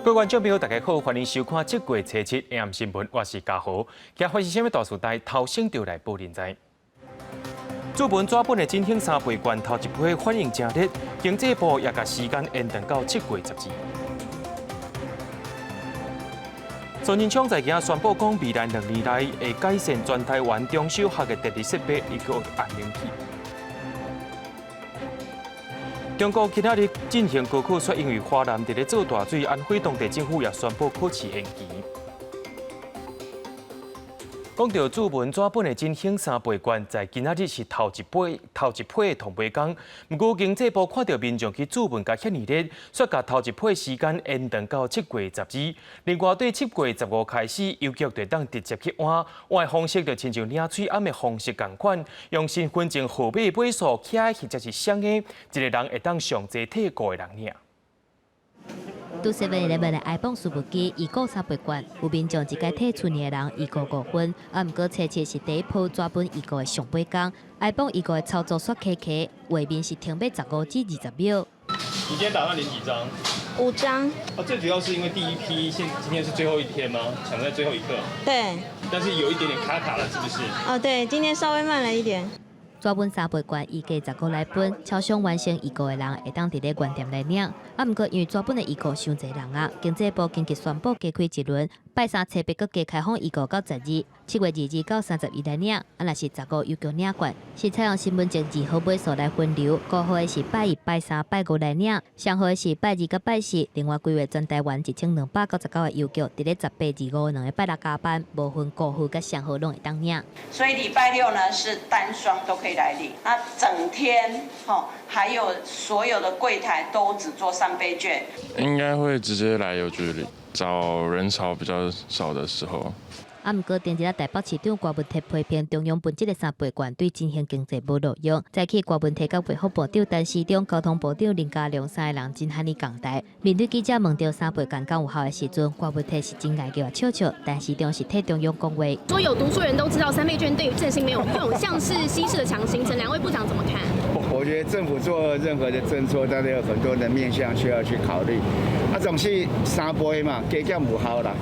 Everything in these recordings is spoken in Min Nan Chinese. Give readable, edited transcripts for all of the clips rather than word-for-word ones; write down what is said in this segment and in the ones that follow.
各位觀眾朋友，大家好，歡迎收看這月初七 AM 新聞，我是嘉豪。今發生啥物大事代，頭先就來報恁知。主文紙本的振興三倍券頭一批反應誠熱，經濟部也共時間延長到7月12。蘇貞昌在今宣布講，未來2年內會改善全台灣中小學的電力設備以及按冷氣。中國今仔日進行高考，卻因為華南佇咧做大水，安徽當地政府也宣布考試延期。講到主文紙本的振興三倍券，在今仔日是頭一批的通杯工。毋過經濟部看到民眾去注文共遐爾熱，煞共頭一批時間延長到7月12。另外，對7月15開始，郵局就會當直接去換，換的方式就親像領喙罨的方式仝款，用身份證號碼尾數起來或者是雙的，一個人會當上濟替五個人領。拄 7-Eleven 的 ibon 事務機預購三倍券，有民眾一擺替厝內的人預購5分，啊，毋過初七是第一波紙本預購的上尾工，iPhone 預購的操作煞卡卡，畫面是停欲15至20秒。你今天打算領幾張？五張。哦，最主要是因為第一批現今天是最後一天嗎？搶在最後一刻。對。但是有一點點卡卡了，是不是？哦，對，今天稍微慢了一點。紙本三倍券預計15來分，超商完成預購的人會當佇咧原店來領。啊，毋過因為紙本的預購傷濟人啊，經濟部緊急宣布加開一輪，拜三初八閣加開放預購到12，7月22到31來領。啊，若是十五郵局領券，是採用身份證字號尾數來分流，五號的是拜一、拜三、拜五來領，雙號的是拜二佮拜四。另外規劃全台灣1299個郵局，佇咧18、25兩個拜六加班，無分五號佮雙號攏會當領。所以禮拜六呢是單雙都可以來領，那整天吼，還有所有的櫃檯都只做三倍券。應該會直接來郵局領，找人潮比較少的時候。啊，毋過前日台北市長柯文哲批評中央分這个三倍券對振興經濟無路用。早起柯文哲佮衛福部長陳時中、交通部長林佳龍三个人真罕哩仝台。面對記者問著三倍券敢有效的時陣，柯文哲是真𠢕叫笑笑，陳時中是替中央講話。所有讀書人都知道三倍券對於振興沒有用，像是稀釋的強心針，兩位部長怎麼看？我覺得政府做任何的政策，當然有很多的面向需要去考慮。啊，總是三倍嘛，加減有效啦。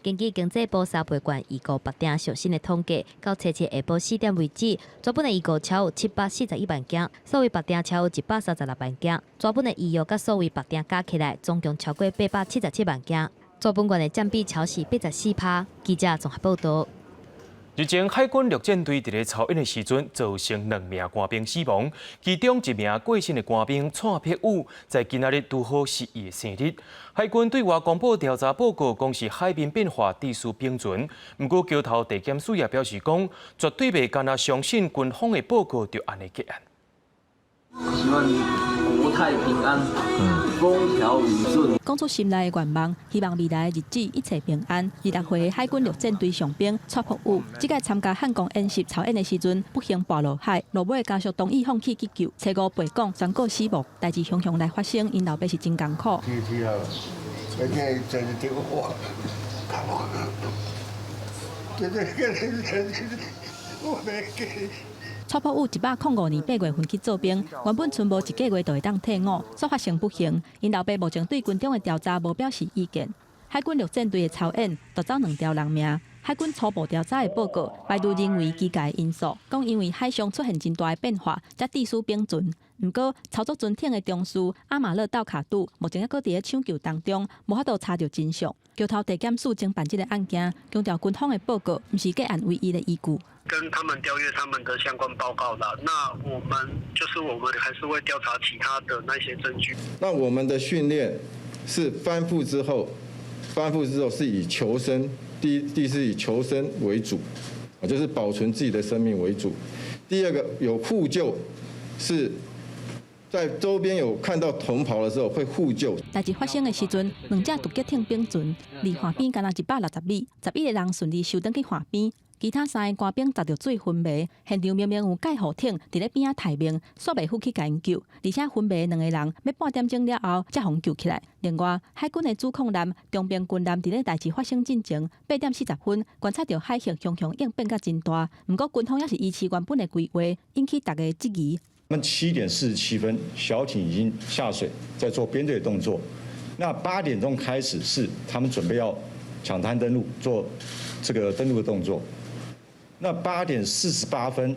根據經濟部三倍券預購縛訂上新的統計，到初七下晡4點為止，紙本的預購超有741萬件，數位縛訂超有136萬件，紙本的預約佮數位縛訂加起來，總共超過877萬件。紙本券的佔比超是84%。記者綜合報道。日前，海軍陸戰隊佇咧操演的時陣，造成兩名官兵死亡，其中一名過身的官兵蔡碧宇，在今仔日拄好是伊的生日。海軍對外公布調查報告，講是海面變化致使冰船。毋過，橋頭地檢署也表示講，絕對袂干焦相信軍方的報告就按呢結案。希望國泰平安，風調雨順。講出心內的願望，希望未來的日子一切平安。26歲的海軍陸戰隊上兵蔡福宇，這擺參加漢光演習操演的時陣，不幸跋落海，落尾家屬同意放棄急救，初五被講宣告死亡。代誌雄雄來發生，𪜶老爸是真艱苦。今天真是這個話，這這這我沒給。蔡福宇105年8月份去做兵，原本賰無一個月就會當退伍，煞發生不幸。𪜶老爸目前對軍中的調查無表示意見。海軍陸戰隊的操演奪走兩條人命，海軍初步調查的報告排除人為機械因素，講因為海上出現真大的變化，才致使冰船。毋過操作船艇的中士阿馬勒道卡杜目前猶閣佇咧搶救當中，無法度查著真相。橋頭地檢署偵辦這个案件，強調軍方的報告毋是結案唯一的依據。跟他們調閱他們的相關報告了，那我們就是我們還是會調查其他的那些證據。那我們的訓練是翻覆之後，翻覆之後是以求生，第一是以求生為主，啊，就是保存自己的生命為主。第二個有互救，是在周邊有看到同袍的時候會互救。代誌發生的時陣，兩隻突擊艇冰船離岸邊干焦160米，11個人順利游轉去岸邊。其他三个官兵砸著水昏迷，現場明明有救護艇佇咧邊仔待命，煞袂赴去共𪜶救，而且昏迷兩個人欲半點鐘了後才予救起來。另外，海軍的主控艦長兵軍艦佇咧代誌發生進前8點40分觀察著海形雄雄應變甲真大，毋過軍方猶是維持原本的規劃，引起大家質疑。那7點47分，小艇已經下水，在做編隊動作。那8點鐘開始是他們準備要搶灘登陸，做這個登陸的動作。那8點48分，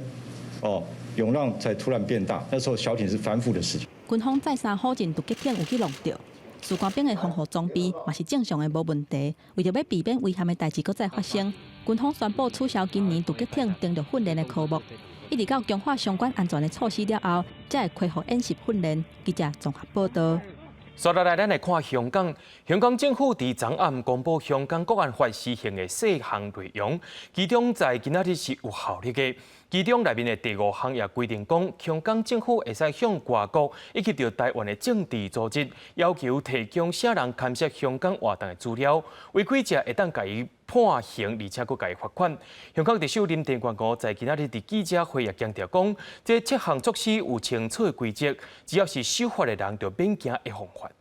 哦，湧浪才突然變大，那時候小艇是翻覆的事情。軍方再三否認突擊艇有去弄著，士官兵的防護裝備嘛是正常的無問題。為著欲避免危險的代誌閣再發生，軍方宣布取消今年突擊艇登陸訓練的科目，一直到強化相關安全的措施了後，才會恢復演習訓練。記者綜合報道。紲落來，咱來看香港。香港政府佇昨暗公布香港國安法施行的細項內容，其中在今仔日是有效力的。其中內面的第五項也規定講，香港政府會使向外國以及著台灣的政治組織要求提供啥人牽涉香港活動的資料，違規者會當共伊判刑，而且閣共伊罰款。香港特首林鄭月娥在今仔日佇記者會也強調講，這七項措施有清楚的規則，只要是守法的人就免驚會犯法。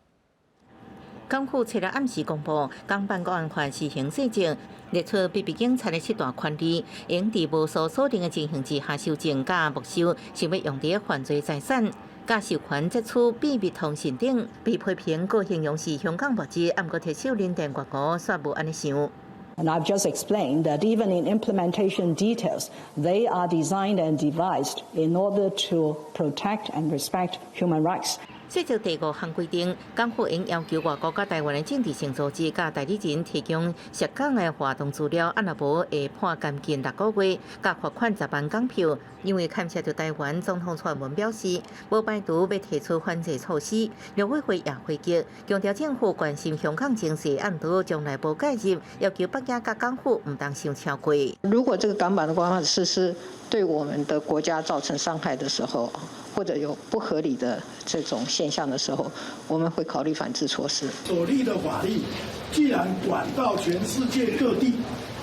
港府昨日暗時公布，港版國安法施行細則，列出秘密警察的七大權利，應佇無所鎖定的情形之下搜證佮沒收想欲用佇犯罪財產，佮授權截取秘密通訊等，被批評閣形容是香港末日。毋過特首林鄭月娥煞無按呢想。 And I've just explained that even in implementation details, they are designed and devised in order to protect and respect human rights. 細則第五項規定，港府應要求外國佮台灣的政治性組織佮代理人提供涉港的活動資料，啊若無會判監禁6個月，佮罰款10萬港票。因為牽涉著台灣，總統蔡英文表示，無排除欲提出反制措施。陸委會也回擊，強調政府關心香港情勢，毋過從來無介入，要求北京佮港府毋通傷超過。如果這個港版的國安法實施對我們的國家造成傷害的時候，或者有不合理的這種現象的時候，我們會考慮反制措施。所立的法律，既然管到全世界各地，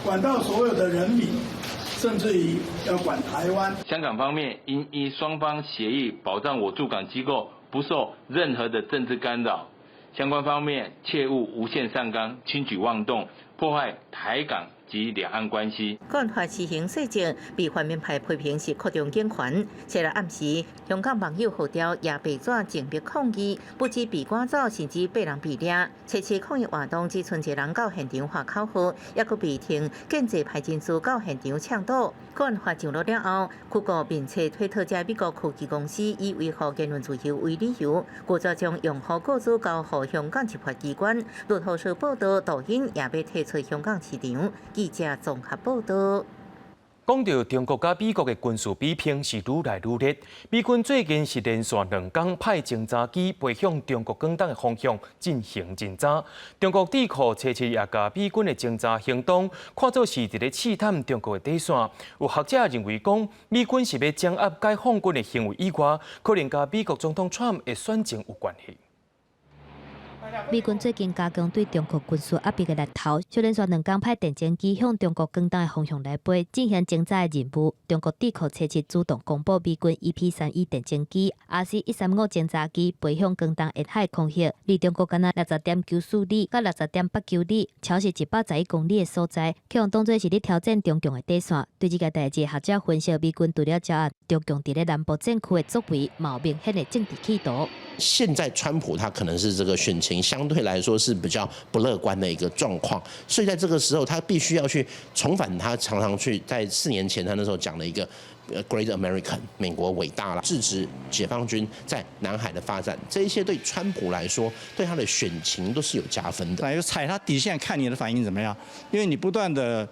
管到所有的人民，甚至於要管台灣。香港方面應依雙方協議，保障我駐港機構不受任何的政治干擾。相關方面切勿無限上綱、輕舉妄動，破壞台港及兩岸關係。國安法施行細則被泛民派批評是擴張警權。昨日暗時，香港網友號召攑白紙靜默抗議，不止被趕走，甚至被人被掠。七七抗議活動只賰一人到現場喊口號，猶閣被稱建制派人士到現場搶堵。國安法上路了後，谷歌面冊推特這美國科技公司以維護言論自由為理由，拒絕將用戶個資交予香港執法機關。路透社報道，抖音也欲退出香港市場。記者綜合報道。講到中國佮美國的軍事比拼是愈來愈熱，美軍最近是連續兩工派偵察機飛向中國廣東的方向進行偵察。中國智庫初七也共美軍的偵察行動看做是佇咧試探中國的底線。有學者認為講，美軍是欲掌握解放軍的行為以外，可能佮美國總統川普的選情有關係。美軍最近加強對中國軍事壓迫的力頭，就連續兩工派戰爭機向中國廣東的方向來飛，進行偵察的任務。中國智庫初七主動公布美軍 EP-3E 戰爭機、RC-135偵察機飛向廣東沿海空域，離中國敢若60.94里佮60.89里，超是111公里的所在，予人當做是咧挑戰中共的底線。對這个代誌，學者分析，美軍除了掌握中共佇咧南部戰區的作為，嘛有明顯的政治企圖。現在川普他可能是這個選情相對來說是比較不樂觀的一個狀況，所以在這個時候，他必須要去重返他常常去在4年前他那時候講的一個 Great American 美國偉大啦，制止解放軍在南海的發展，這一些對川普來說，對他的選情都是有加分的。那就踩他底線，看你的反應怎麼樣，因為你不斷的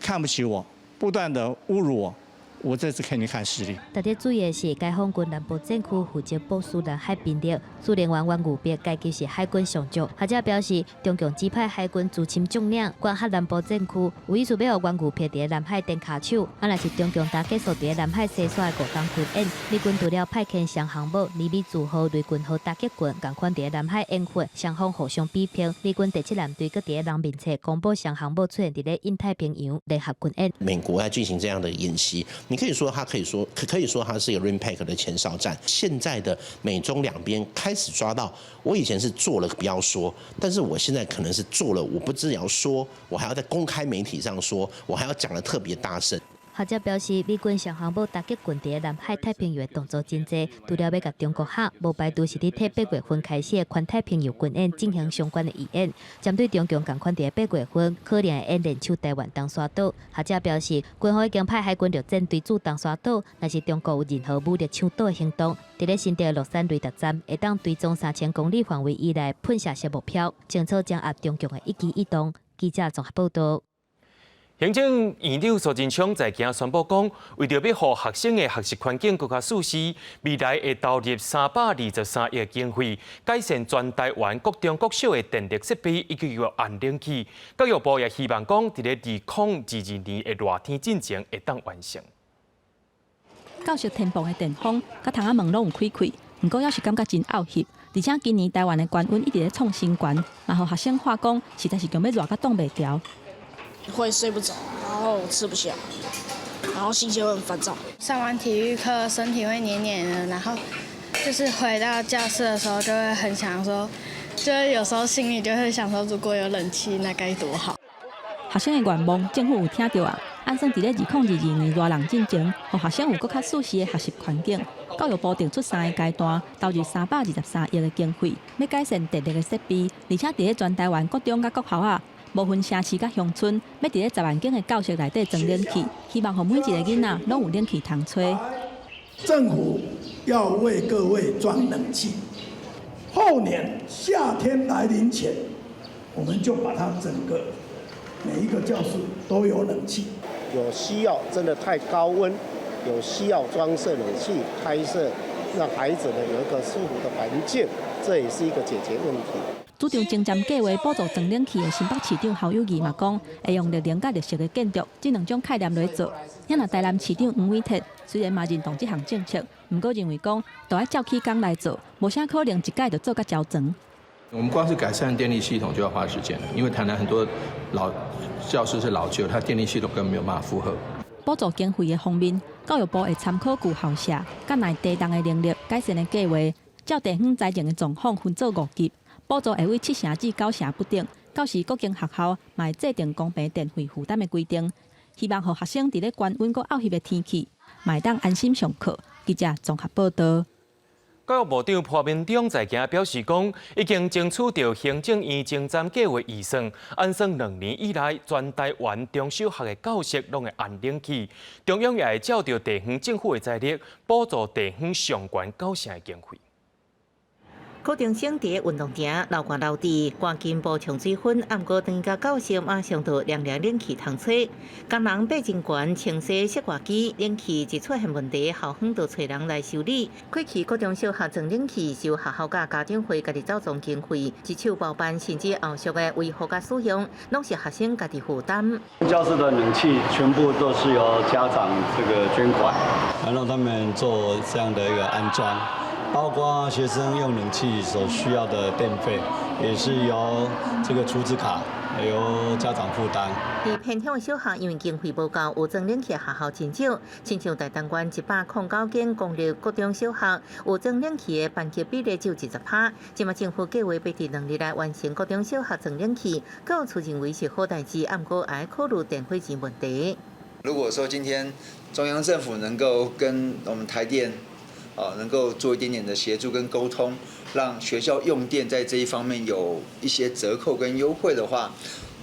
看不起我，不斷的侮辱我。我這次給你看實力。值得注意的是，解放軍南部戰區負責部署南海兵力，司令員袁裕碧階級是海軍上將。學者表示，中共指派海軍資深將領管轄南部戰區，有意思欲予袁裕碧佇南海踮跤手。啊，若是中共焦結束佇南海西沙的五工軍演，美軍除了派遣雙航母尼米茲號、雷根號打擊群，仝款佇南海演訓，雙方互相比拼。美軍第七艦隊閣佇人面冊公布雙航母出現佇咧印太平洋聯合軍演。美國在進行這樣的演習。你可以說，他可以說，可以說，它是一個 RIMPAC 的前哨戰。現在的美中兩邊開始抓到，我以前是做了不要說，但是我現在可能是做了，我不只要說，我還要在公開媒體上說，我還要講得特別大聲。學者表示，美軍雙航母打擊群佇南海太平洋的動作真濟，除了欲共中國嚇，無排除是佇替8月份開始的環太平洋軍演進行相關的預演。針對中共仝款佇8月份可能會演練守台灣東沙島，學者表示，軍方已經派海軍陸戰隊駐東沙島，若是中國有任何武力搶島的行動，佇咧新竹樂山雷達站會當追蹤3000公里範圍以內噴射式目標，清楚掌握中共的一舉一動。記者綜合報導。行政院長蘇貞昌在今宣布講，為著欲予學生的學習環境閣較舒適，未來會投入323億經費，改善全台灣國中國小的電力設備以及按冷氣。教育部也希望講，佇咧2022年的熱天進前會當完成。教室天棚的電風，佮窗仔門攏有開開，毋過猶是感覺真漚翕。而且今年台灣的高溫一直咧創新懸，嘛予學生話講，實在是強欲熱甲擋袂牢。會睡不着，然後吃不下，然後心情會很煩躁。上完體育課，身體會黏黏的，然後就是回到教室的時候，就會很想說，就是有時候心裡就會想說，如果有冷氣，那該多好。學生的願望，政府有聽著啊。按算佇咧2022年熱人進前，予學生有閣較舒適的學習環境。教育部定出三个階段，投入323億的經費，欲改善電力的設備，而且佇咧全台灣國中佮國校仔，無分城市佮鄉村，欲佇咧10萬間的教室內底裝冷氣，希望予每一个囡仔攏有冷氣通吹。政府要為各位裝冷氣，後年夏天來臨前，我們就把它整個每一個教室都有冷氣。有需要真的太高溫，有需要裝設冷氣，開設讓孩子呢有一個舒服的環境，這也是一個解決問題。主張前瞻計劃補助裝冷氣的新北市長侯友宜嘛講，會用綠能佮綠色的建築這兩種概念來做。若台南市長黃偉哲雖然嘛認同這項政策，毋過認為講，都愛照起工來做，無啥可能一擺就做甲周全。我們光是改善電力系統就要花時間，因為台南很多老教室是老舊，它電力系統根本沒有辦法負荷。補助經費的方面，教育部會參考舊校舍、佮耐低重的能力改善的計劃，照地方財政的狀況分做五級，補助會為7成至9成不等。到時各間學校嘛會制定公平電費負擔的規定，希望予學生佇咧高溫閣漚翕的天氣，嘛會當安心上課。記者綜合報導。教育部長潘文忠在今表示講，已經爭取著行政院前瞻計劃預算，按算2年以內，全台灣中小學的教室攏會按冷氣。中央也會照著地方政府的財力，補助地方上懸9成的經費。高中生佇運動場流汗流滴，趕緊補充水分。毋過轉到教室，馬上就涼涼冷氣通吹。工人爬真懸，清洗室外機，冷氣一出現問題，校方就揣人來修理。過去高中小學裝冷氣，是由學校佮家長會家己走裝經費，一手包辦，甚至後續的維護佮使用，攏是學生家己負擔。教室的冷氣全部都是由家長這個捐款，來讓他們做這樣的一個安裝。包括學生用冷氣所需要的電費，也是由這個儲值卡由家長負擔。佇偏鄉小學，因為經費無夠，有裝冷氣的學校真少。親像台東縣109間公立國中小學，有裝冷氣的班級比例只有20%。這馬政府計劃欲佇2年內完成國中小學裝冷氣，教育處認為是好代誌，毋過愛考慮電費錢問題。如果說今天中央政府能夠跟我們台電，能夠做一點點的協助跟溝通，讓學校用電在這一方面有一些折扣跟優惠的話，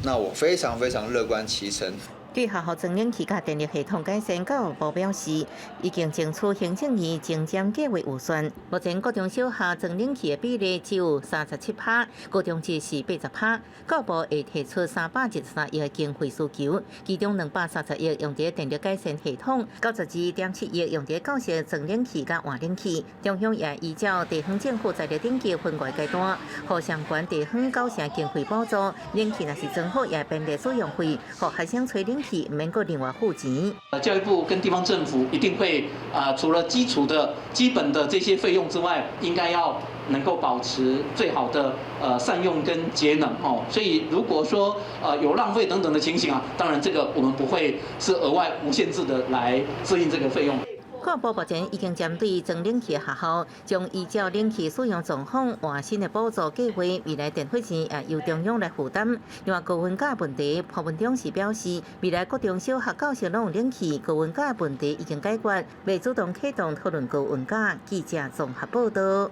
那我非常非常樂觀其成。對學校裝冷氣佮電力系統改善，教育部表示，已經爭取行政院前瞻計劃預算。目前國中小學裝冷氣的比例只有37%，高中只是80%。教育部會提出323億的經費需求，其中230億用佇電力改善系統，92.7億用佇教室裝冷氣佮換冷氣。中央也依照地方政府財力等級分五階段，予相關地方9成經費補助，冷氣若是裝好，也便利使用費，予學生吹冷氣毋免閣另外付錢。教育部跟地方政府一定會啊，除了基礎的基本的這些費用之外，應該要能夠保持最好的善用跟節能哦。所以如果說有浪費等等的情形啊，當然這個我們不會是額外無限制的來支應這個費用。教育部目前已經針對裝冷氣的學校，將依照冷氣使用狀況換新的補助計劃，未來電費錢也由中央來負擔。另外高溫假問題，潘文忠是表示，未來國中小學教室攏有冷氣，高溫假問題已經解決，未主動啟動討論高溫假。記者綜合報道。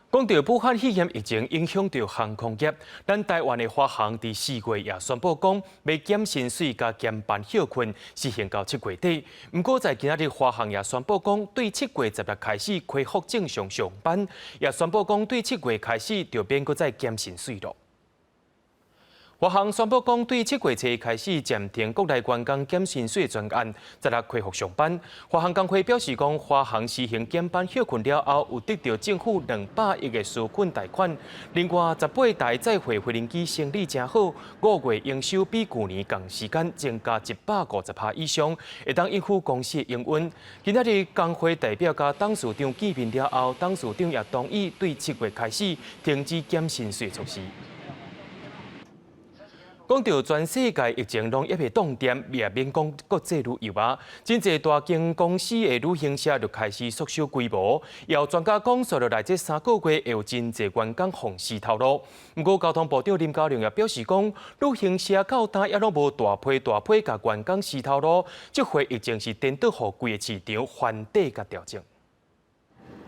講到武漢肺炎疫情影響著航空業，咱台灣的華航佇4月也宣布講，欲減薪水佮減班歇睏，實行到7月底。毋過在今仔日，華航也宣布講，對7月10日開始恢復正常上班，也宣布講對7月開始就免閣再減薪水囉。華航宣布講，對7月初開始暫停國內員工減薪水專案，十六恢復上班。華航工會表示講，華航實行減班歇睏了後，有得著政府200億的紓困貸款。另外，18台載貨飛行機生理誠好，5月營收比舊年仝時間增加150%以上，會當應付公司的營運。今仔日工會代表佮董事長見面了後，董事長也同意對7月開始停止減薪水措施。講到全世界疫情攏猶未擋定，也免講國際旅遊啊，真濟大間公司的旅行社就開始縮小規模。有專家講，紲落來這3個月會有真濟員工予死頭路。毋過交通部長林佳龍也表示講，旅行社到今猶攏無大批大批共員工死頭路，這回疫情是顛倒予規個市場翻底佮調整。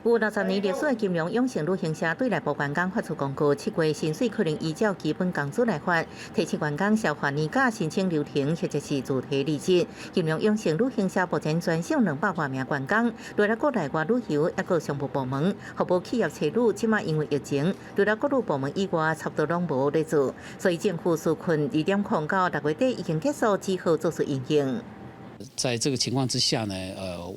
有60年歷史的金龍永盛旅行社對內部員工發出公告，7月薪水可能依照基本工資來發，提醒員工消化年假申請留停或者是自提離職。金龍永盛旅行社目前全省200外名員工，除了國內外旅遊，猶閣商務部門、服務企業差旅，這馬因為疫情，除了國旅部門以外，差不多攏無咧做，所以政府紓困2.0到6月底已經結束，只好做出因應。在這個情況之下呢，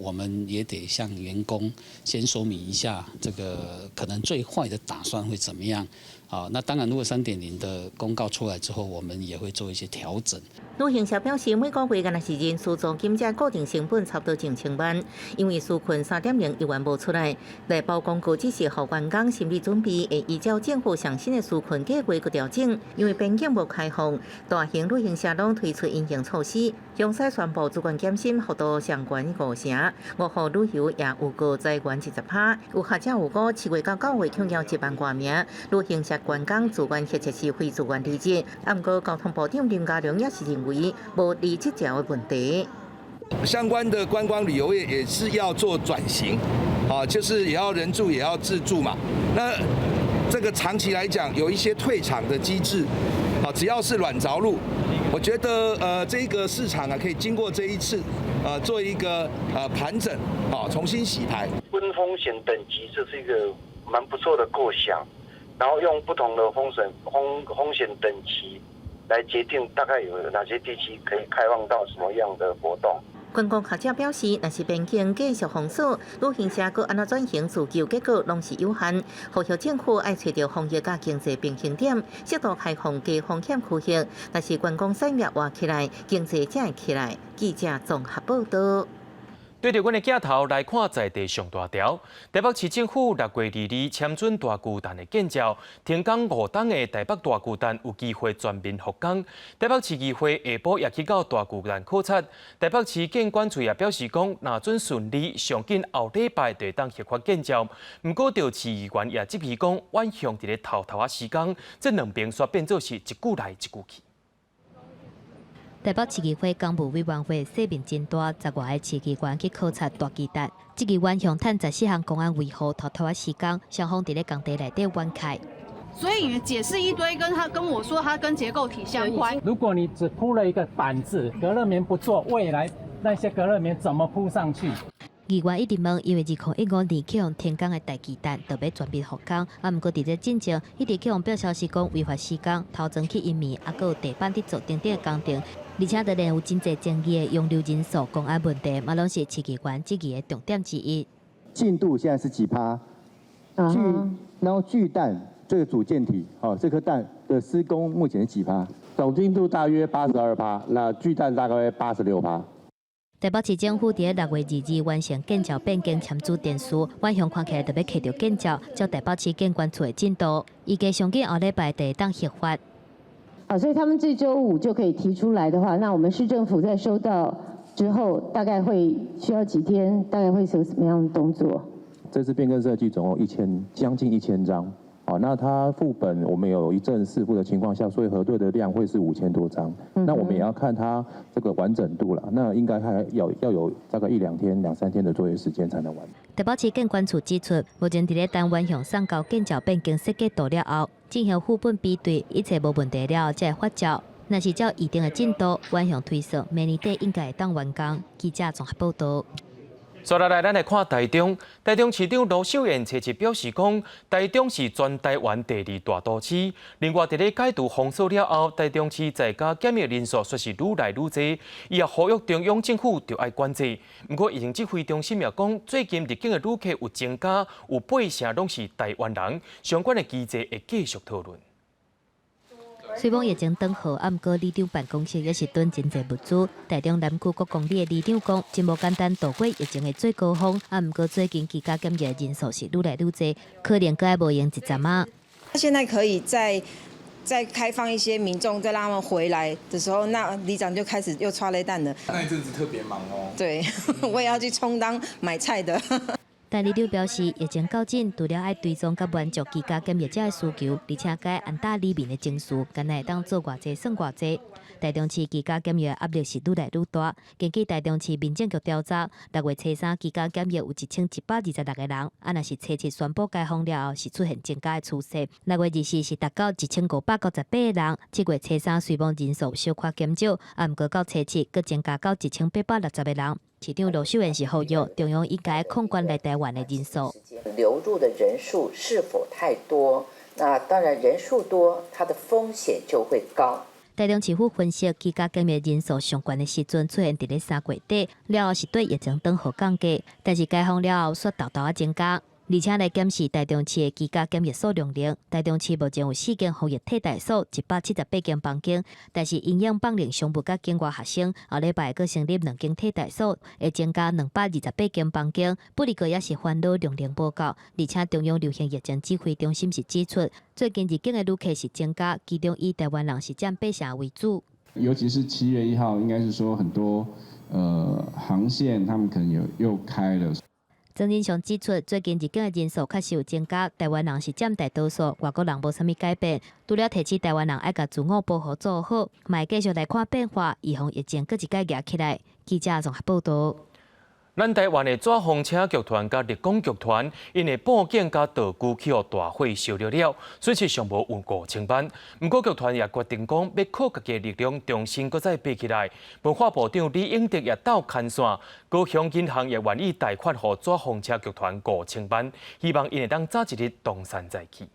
我們也得向員工先說明一下，這個可能最壞的打算會怎麼樣。啊，那當然，如果3.0的公告出來之後，我們也會做一些調整。旅行社表示，每個月敢若是人事租金這固定成本差不多上千萬，因為紓困3.0猶原無出來，內部公告只是予員工心理準備，會依照政府上新的紓困計劃去調整。因為邊境無開放，大型旅行社攏推出因應措施，詳細宣布自願減薪幅度上懸五成，五號旅遊也預告裁員20%。有學者預估，7月到9月可能有1萬外名旅行社員工自願或者是非自願離職。啊，毋過交通部長林佳龍也是認為無離職潮的問題。相關的觀光旅遊業也是要做轉型，啊，就是也要人住也要自助嘛。那這個長期來講，有一些退場的機制，啊，只要是軟著陸，我覺得這個市場啊，可以經過這一次，做一個盤整，啊，重新洗牌。分風險等級，這是一個蠻不錯的構想，然後用不同的風險等級來決定大概有哪些地區可以開放到什麼樣的活動。觀光學者表示，若是邊境繼續封鎖，旅行社閣按怎轉型自救，結果攏是有限。呼籲政府愛揣著防疫佮經濟平衡點，適度開放低風險區域，若是觀光產業活起來，經濟才會起來。記者綜合報道。對著阮的鏡頭來看，在地上大條，台北市政府6月22簽准大巨蛋的建照，停工5冬的台北大巨蛋有機會全面復工。台北市議會下晡也去到大巨蛋考察，台北市建管處也表示講，若准順利，上緊後禮拜就會當核發建照。毋過，著市議員也質疑講，遠雄佇咧偷偷仔施工，這兩邊煞變做是一句來一句去。台北市議會工務委員會洗面真大，10外个市議員去考察大巨蛋。這個遠雄趁14項工案維護偷偷仔施工，雙方佇咧工地內底冤開。所以你解釋一堆，跟他跟我說，他跟結構體相關。如果你只鋪了一個板子，隔熱棉不做，未來那些隔熱棉怎麼鋪上去？議員一直問，因為2015年去予停工的大巨蛋，就欲全面復工，啊，毋過佇這進前，一直去予爆消息講違法施工、偷鑽去陰暝，啊，閣有地板佇做等等的工程，而且當然有真濟爭議的容留人數、工安問題，嘛攏是市議員質疑的重點之一。進度現在是幾趴？然後巨蛋這個主建體，哦，這顆蛋的施工目前是幾趴？總進度大約82%，那巨蛋大概86%。台北市政府佇6月22完成建照變更簽署電書，遠雄看起來就欲揢著建照，照台北市建管處的進度，預計上緊後禮拜就會當核發。好，所以他們這週五就可以提出來的話，那我們市政府在收到之之後，大概會需要幾天？大概會有什麼樣的動作？這次變更設計總共1000，將近1000張。好，那它副本我們有一正四副的情況下，所以核對的量會是5000多張。那我們也要看它這個完整度啦。那應該還要有大概一兩天、兩三天的作業時間才能完。台北市建管處指出，目前佇咧等原向送交建照變更設計圖了後，進行副本比對，一切無問題了後，才會發照。若是照預定的進度，原向推算，明年底應該會當完工。記者綜合報道。接落來，咱來看台中。台中市長盧秀燕初七表示講，台中是全台灣第二大都市。另外，佇咧解除封鎖了後，台中市在家檢疫人數煞是愈來愈濟。伊也呼籲中央政府著愛管制。毋過，疫情指揮中心也講，最近入境的旅客有增加，有八成攏是台灣人。相關的機制會繼續討論。雖罔疫情斷號，啊，毋過里長辦公室也是囤真濟物資。台中南區國公里的里長講，真無簡單度過疫情的最高峰。啊，毋過最近居家檢疫的人數是愈來愈濟，可能閣愛無閒一陣仔。現在可以再開放一些民眾，再讓他們回來的時候，那里長就開始又剉咧等了。那一陣子特別忙哦。對，我也要去充當買菜的。但里長表示，疫情到這，除了愛追蹤佮滿足居家檢疫者的需求，而且改按搭里民的情緒，敢若會當做偌濟算偌濟。台中市居家檢疫的壓力是愈來愈大。根據台中市民政局調查，6月初三居家檢疫有1126個人，啊，若是初七宣布解封了後，是出現增加的趨勢。6月24是達到1598個人，7月初三雖罔人數小可減少，啊，毋過到初七閣增加到1860個人。市長盧秀燕是呼籲中央應該控管來台灣的人數。流入的人數是否太多？那當然人數多，它的風險就會高。台中市府分析，居家檢疫人數上懸的時陣出現佇咧3月底，了後是對疫情斷號降低，但是解封了後煞沓沓仔增加。而且來檢視台中市的居家檢疫數量量，台中市目前有四間防疫替代所，178間房間，但是因應放任商務佮境外學生，後禮拜閣成立兩間替代所，會增加228間房間。不過也是煩惱量能無夠，而且中央流行疫情指揮中心是指出，最近入境的旅客是增加，其中以台灣人是佔八成為主。尤其是7月1號，應該是說很多航線，他們可能有又開了。曾仁祥指出，最近入境的人數確實有增加，台灣人是佔大多數，外國人無啥物改變。除了提醒台灣人愛共自我保護做好，嘛會繼續來看變化，預防疫情閣一擺夯起來。記者綜合報道。咱台灣的紙風車劇團佮立功劇團，𪜶的布景佮道具去予大火燒著了，損失上無有5000萬。毋過劇團也決定講，欲靠家己的力量重新閣再爬起來。文化部長李永得也鬥牽線，高雄銀行也願意貸款予紙風車劇團五千萬，希望𪜶會當早一日東山再起。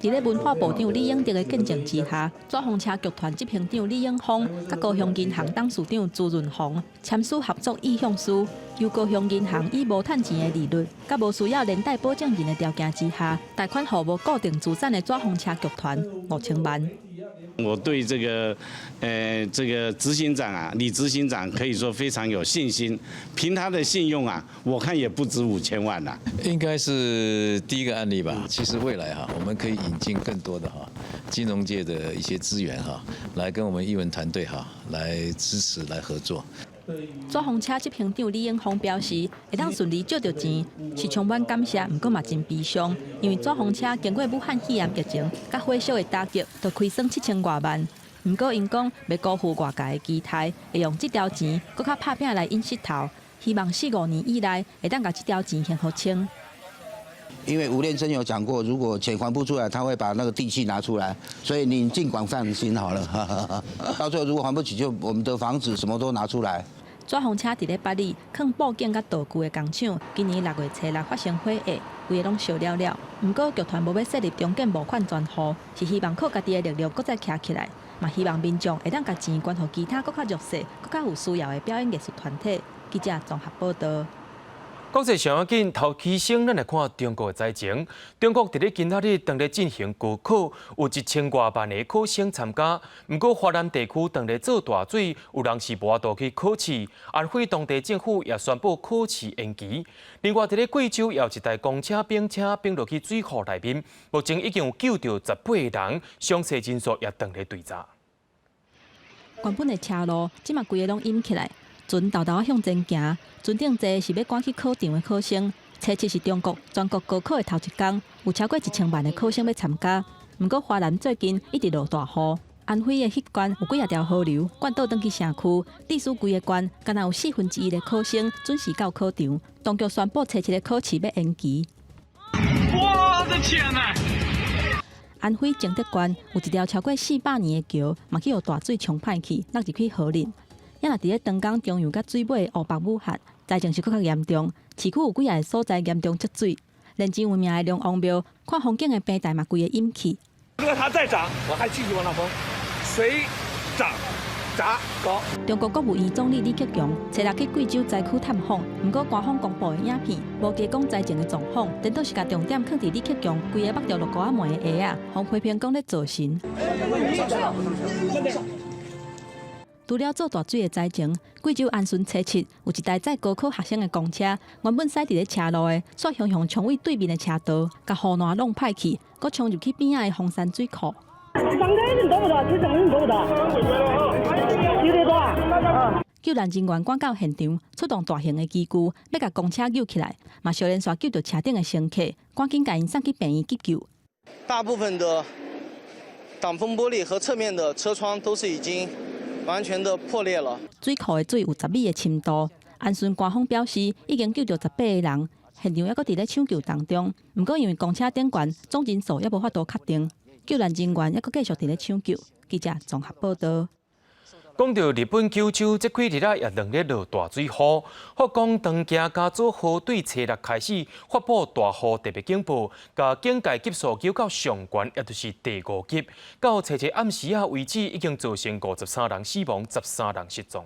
佇咧文化部長李永得的見證之下，紙風車劇團執行長李永峰佮高雄銀行董事長朱潤宏簽署合作意向書，由高雄銀行以無趁錢的利率，佮無需要連帶保證人的條件之下，貸款予無固定資產的紙風車劇團五千萬。我對這個執行長啊，李執行長可以說非常有信心，憑他的信用啊，我看也不止五千萬啦。應該是第一個案例吧。其實未來哈，我們可以引進更多的哈金融界的一些資源哈，來跟我們藝文團隊哈來支持、來合作。紙風車執行長李永峰表示，會當順利借著錢，是充滿感謝，毋過嘛真悲傷，因為紙風車經過武漢肺炎疫情佮火燒的打擊，都虧損7000外萬。毋過𪜶講，袂辜負外界的期待，會用這條錢閣較拍拚來引勢頭，希望四五年以內會當共這條錢還予清。因為吳念真有講過，如果錢還不出來，他會把那個地契拿出來，所以你盡管放心好了。到最後如果還不起，就我們的房子什麼都拿出來。紙風車佇咧八里囥布景佮道具的工廠，今年6月初六發生火災，規个攏燒了了。毋過劇團無欲設立重建募款專戶，是希望靠家己的力量閣再徛起來，嘛希望民眾會當共錢捐予其他閣較弱勢、閣較有需要的表演藝術團體。記者綜合報道。國際上要緊，頭期先，咱來看中國的災情。中國佇咧今仔日當咧進行高考，有1000外萬个考生參加。毋過華南地區當咧做大水，有人是無法度去考試。安徽當地政府也宣布考試延期。另外，佇咧貴州也有一台公車冰車冰落去水庫內面，目前已經有救著18個人，傷勢人數也當咧追查。原本的車路，這馬規个攏淹起來，船沓沓向前行，船頂坐是欲趕去考場的考生。初七是中國全國高考的頭一工，有超過1000萬的考生欲參加。毋過華南最近一直落大雨，安徽的彼縣有幾仔條河流灌倒轉去城區，致使規个縣干焦有1/4的考生準時到考場。當局宣布初七的考試欲延期。我的天哪！安徽旌德縣有一條超過400年的橋，嘛去予大水沖歹去，落入去河裡。也若佇咧長江中游佮水尾的湖北武漢，災情是閣較嚴重，市區有幾仔个所在嚴重積水，連真有名的龍王廟看風景的平台嘛規个淹去。如果它再漲，我還繼續往上封，水漲閘高。中國國務院總理李克強初六去貴州災區探訪，毋過官方公布的影片無加講災情的狀況，顛倒是共重點放佇李克強規个縛著鹿膏仔糜的鞋仔，予批評講咧造神。除了做大水的災情，貴州安順初七有一台載高考學生的公車，原本駛佇咧車路的，煞雄雄衝位對面的車道，共護欄弄歹去，閣衝入去邊仔的鳳山水庫。人多不多？有點多啊！救援人員趕到現場，出動大型的機具，欲共公車救起來，嘛小連續救著車頂的乘客，趕緊共𪜶送去病院急救。大部分的擋風玻璃和側面的車窗都是已經完全的破裂了。水庫的水有10米的深度。安順官方表示，已經救著18個人，現場猶閣佇咧搶救當中。毋過因為公車頂懸總人數猶無法度確定，救援人員猶閣繼續佇咧搶救。記者綜合報道。講到日本九州，這幾日啊也連日落大水雨。福岡長崎加佐河對初六開始發布大雨特別警報，共警戒級數調到上懸，也就是第五級。到初七暗時仔為止，已經造成53人死亡，13人失蹤。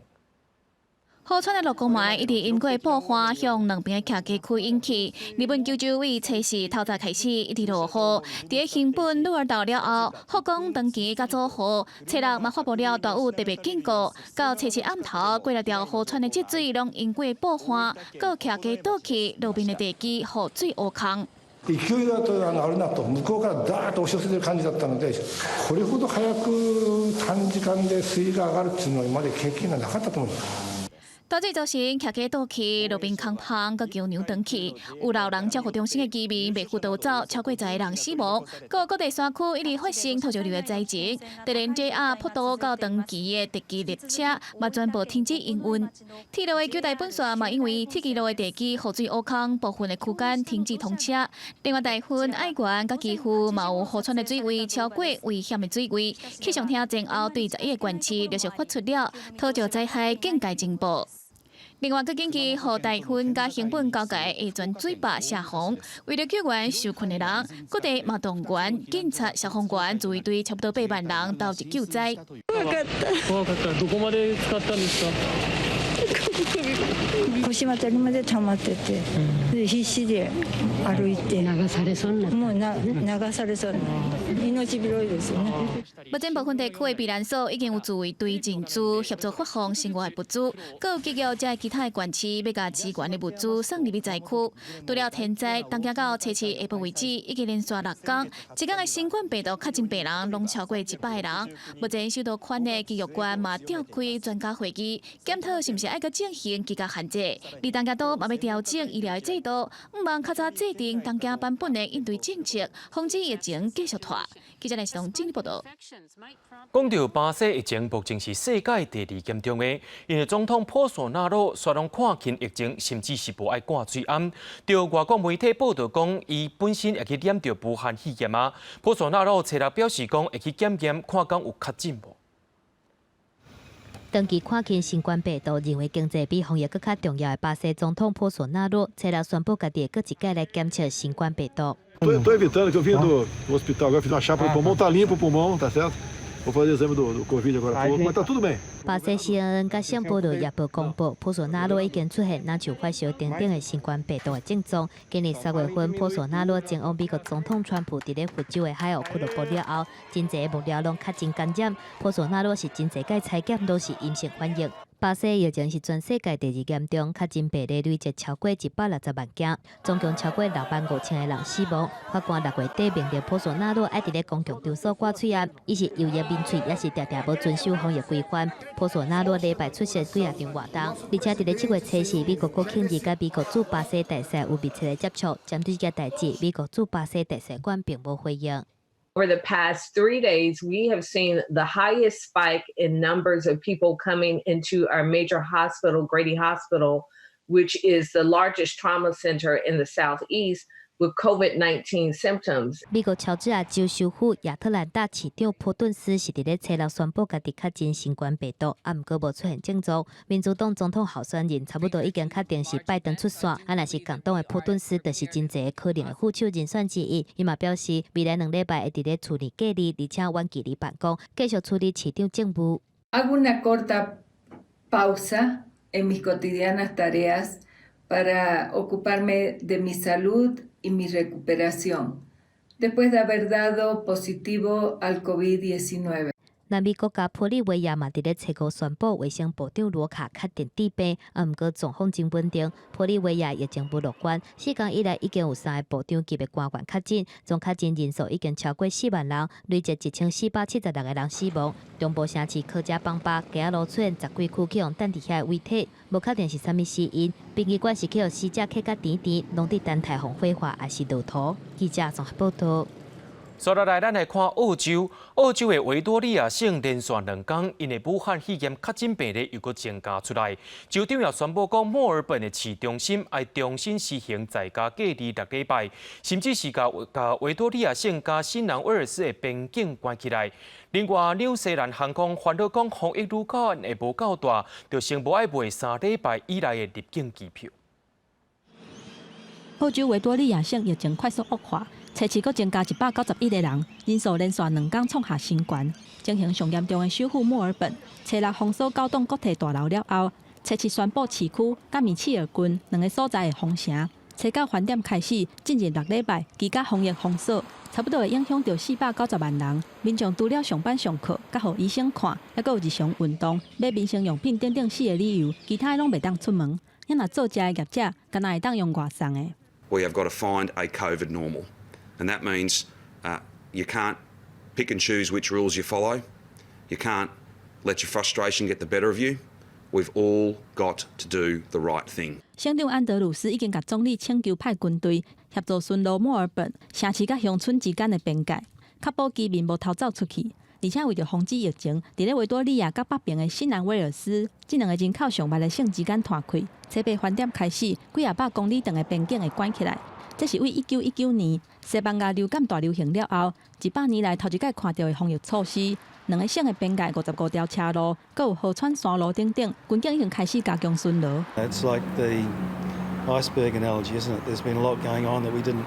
河川的鹿公糜一直淹過暴旱，向兩邊的徛家區淹去。日本九州為初四透早開始一直落雨，佇咧熊本鹿兒島了後，福岡長崎佮佐賀，初六嘛發布了大雨特別警告。到初七暗頭，幾若條河川的積水攏淹過暴旱，閣徛家倒去，路面的地基予水烏空。勢いがあるなと向こうからダーッと押し寄せてる感じだったので、これほど早く短時間で水位が上がるっていうのは今まで経験がなかったと思います。大水造成徛家倒去，路邊空芳，閣橋梁斷去，有老人照護中心的居民袂赴逃走，超過10個人死亡。閣各地山區一直發生土石流的災情，突然 JR 鋪道到長崎的特急列車嘛全部停止營運。鐵路的九大本線嘛因為鐵軌路的地基予水挖空，部分的區間停止通車。另外，大分、愛媛佮岐阜嘛有河川的水位超過危險的水位。氣象廳前後對11個縣市陸續發出了土石災害警戒警報。另外，閣緊急予大分佮熊本交界的泉水壩泄洪，為了救援受困的人，各地嘛動員警察、消防員、自衛隊，差不多8萬人投入救災。怖かった。どこまで浸かったんですか？腰辺りまで溜まってて、で必死で歩いて流されそうになもうな流されそう命拾いですよね。目前部分地區的避難所已經有自衛隊進駐協助發放生活的物資，閣有企業遮其他的縣市欲共支援的物資送入去災區。除了天災，東京到初七下晡為止，已經連續6工，一工的新冠病毒確診病人攏超過100個人。目前首都圈的崎玉縣嘛召開專家會議，檢討是毋是愛閣進行居家限制。而東京都嘛欲調整醫療的制度，向望較早制定東京版本的應對政策，防止疫情繼續拖。記者連時東整理報道。講到巴西疫情，目前是世界第二嚴重的，因為總統波索納羅煞攏看輕疫情，甚至是無愛掛水頷。著外國媒體報道講，伊本身也去染著武漢肺炎啊。波索納羅初六表示講，會去檢驗看敢有確診無。長期看輕新冠病毒，認為經濟比防疫閣較重要的巴西總統波索納羅，初六宣布家己會閣一擺來檢測新冠病毒。 Estou evitando que eu vim do hospital agora, fiz uma chapa no pulmão, tá limpo o pulmão, tá certo? Vou fazer exame do Covid agora há pouco, mas tá tudo bem. 巴西 CNN 佮聖保羅日報公布，波索納羅已經出現若像發燒等等的新冠病毒的症狀。今年3月份，波索納羅前往美國總統川普佇咧佛州的海湖俱樂部了後，真濟幕僚攏確診感染。波索納羅是真濟擺採檢攏是陰性反應。巴西疫情是全世界第二嚴重，確診病例累計超過160萬件，總共超過6萬5千个人死亡。法官6月底命令波索納洛愛佇咧公共場所掛喙罨，伊是猶豫面喙，抑是定定無遵守防疫規範。波索納洛禮拜出席幾仔場活動，而且佇咧7月初四，美國國慶日佮美國駐巴西大使有密切的接觸。針對這件代誌，美國駐巴西大使館並無回應。 Over the past 3 days, we have seen the highest spike in numbers of people coming into our major hospital, Grady Hospital, which is the largest trauma center in the Southeast, with COVID-19 symptoms. 美國喬治亞州首府亞特蘭大市長波頓斯是佇咧初六宣布家己確診新冠病毒，啊，毋過無出現症狀。民主黨總統候選人差不多已經確定是拜登出線，啊，若是共黨的波頓斯，就是真濟可能的副手人選之一。伊嘛表示，未來2禮拜會佇咧厝內隔離，而且遠距離辦公，繼續處理市長政務。 Hago una corta pausa en mis cotidianas tareas para ocuparme de mi salud y mi recuperación, después de haber dado positivo al COVID-19. 南美國家玻利維亞嘛，佇咧初五宣布衛生部長羅卡確診致病，啊，毋過狀況真穩定。玻利維亞疫情無樂觀，4工以來已經有三个部長級的官員確診，總確診人數已經超過4萬人，累計1476個人死亡。中部城市科賈邦巴街仔路出現10幾具去予擲佇遐的遺體，無確定是啥物死因。殯儀館是去予死者刻甲甜甜，攏佇等待予火化，抑是落土。記者綜合報道。接落來，咱來看澳洲。澳洲的維多利亞省連續2工，𪜶的武漢肺炎確診病例又閣增加出來。州長也宣布講，墨爾本的市中心愛重新實行在家隔離6禮拜，甚至是共維多利亞省佮新南威爾斯的邊境關起來。另外，紐西蘭航空煩惱講，防疫愈夠會無夠大，就先無愛賣3禮拜以內的入境機票。澳洲維多利亞省疫情快速惡化，初七閣增加191個人，人數連續2工創下新高。情形上嚴重的首府墨爾本，初六封鎖九棟國際大樓了後，初七宣布市區佮米切爾郡兩个所在會封城。初九飯點開始進入6禮拜，居家防疫封鎖，差不多會影響著490萬人。民眾除了上班上課，佮予醫生看，猶閣有日常運動、買民生用品等等四个理由，其他攏袂當出門。你若做食的業者，敢若會當用外送的。 We have got to find a COVID normal, and that means you can't pick and choose which rules you follow. You can't let your frustration get the better of you. We've all got to do the right thing. 省長安德魯斯已經共總理請求派軍隊協助巡邏墨爾本城市佮鄉村之間的邊界，確保居民無偷走出去。而且為著防止疫情，佇咧維多利亞佮北邊的新南威爾斯這兩个人口上萬的省之間攤開，初八飯點開始，幾仔百公里長的邊境會關起來。這是對1919年西班牙流感大流行了後，100年來頭一擺看著的防疫措施。兩个省的邊界55條車路，閣有河川山路等等，軍警已經開始加強巡邏。 It's like the iceberg analogy, isn't it? There's been a lot going on that we didn't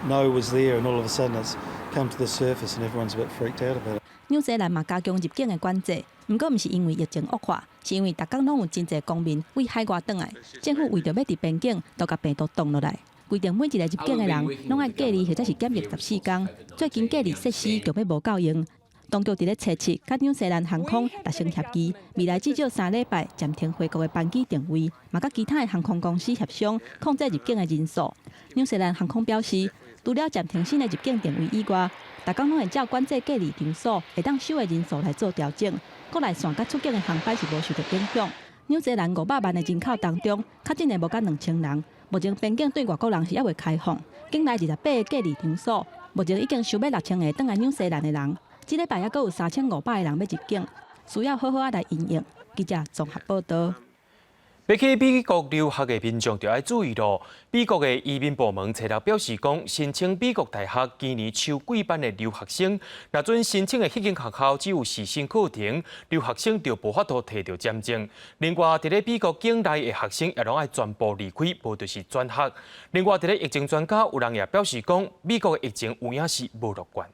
know was there, and all of a sudden it's come to the surface, and everyone's a bit freaked out about it. 紐西蘭嘛加強入境的管制，毋過毋是因為疫情惡化，是因為逐工攏有真濟公民對海外轉來，政府為著欲佇邊境都共病毒擋落來，規定每一个入境的人攏愛隔離或者是檢疫14工。最近隔離設施就欲無夠用，當局佇咧初七佮紐西蘭航空達成協議，未來至少3禮拜暫停回國的班機訂位，嘛佮其他的航空公司協商控制入境的人數。紐西蘭航空表示，除了暫停新的入境訂位以外，逐工攏會照管制隔離場所會當收的人數來做調整。國內線佮出境的航班是無受著影響。紐西蘭500萬的人口當中，確診的無到2000人。目前邊境對外國人是猶未開放，境內28个隔離場所，目前已經收欲6000个轉來紐西蘭的人。這禮拜猶閣有3500個人欲入境，需要好好仔來因應。記者綜合報道。欲去美國留學的民眾就愛注意囉。美國的移民部門初六表示講，申請美國大學今年秋季班的留學生，若准申請的彼間學校只有視訊課程，留學生就無法度提著簽證。另外，佇咧美國境內的學生也攏愛全部離開，無就是轉學。另外，佇咧疫情專家有人也表示講，美國的疫情有影是無樂觀。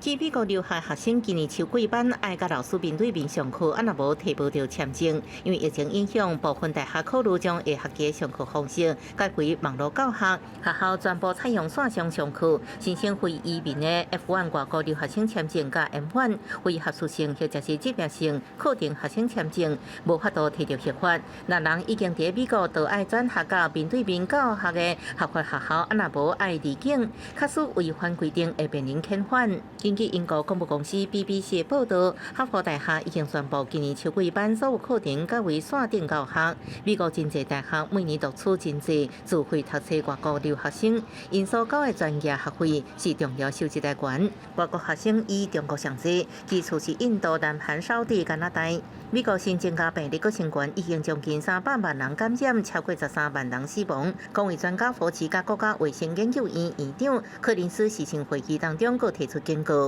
去美國留學學生今年秋季班愛佮老師面對面上課，啊若無提無著簽證。因為疫情影響，部分大學考慮將下學期上課方式改為網路教學，學校全部採用線上上課。申請非移民的 F1 外國留學生簽證佮 M1 非學術性或者是執業性課程學生簽證，無法度提著核發。若人已經佇美國，就愛轉學到面對面教學的合法學校，啊若無愛離境，假使違反規定會面臨遣返。根據英國廣播公司 BBC 報導，哈佛大學已經宣布今年秋季班所有課程改為線頂教學。美國真濟大學每年錄取真濟自費讀冊外國留學生，𪜶所繳的專業學費是重要收入來源。外國學生以中國上濟，其次是印度、南韓、沙地、加拿大。美國新增加病例閣升懸，已經將近300萬人感染，超過13萬人死亡。公衛專家福奇佮國家衛生研究院院長柯林斯視訊會議當中，閣提出警告。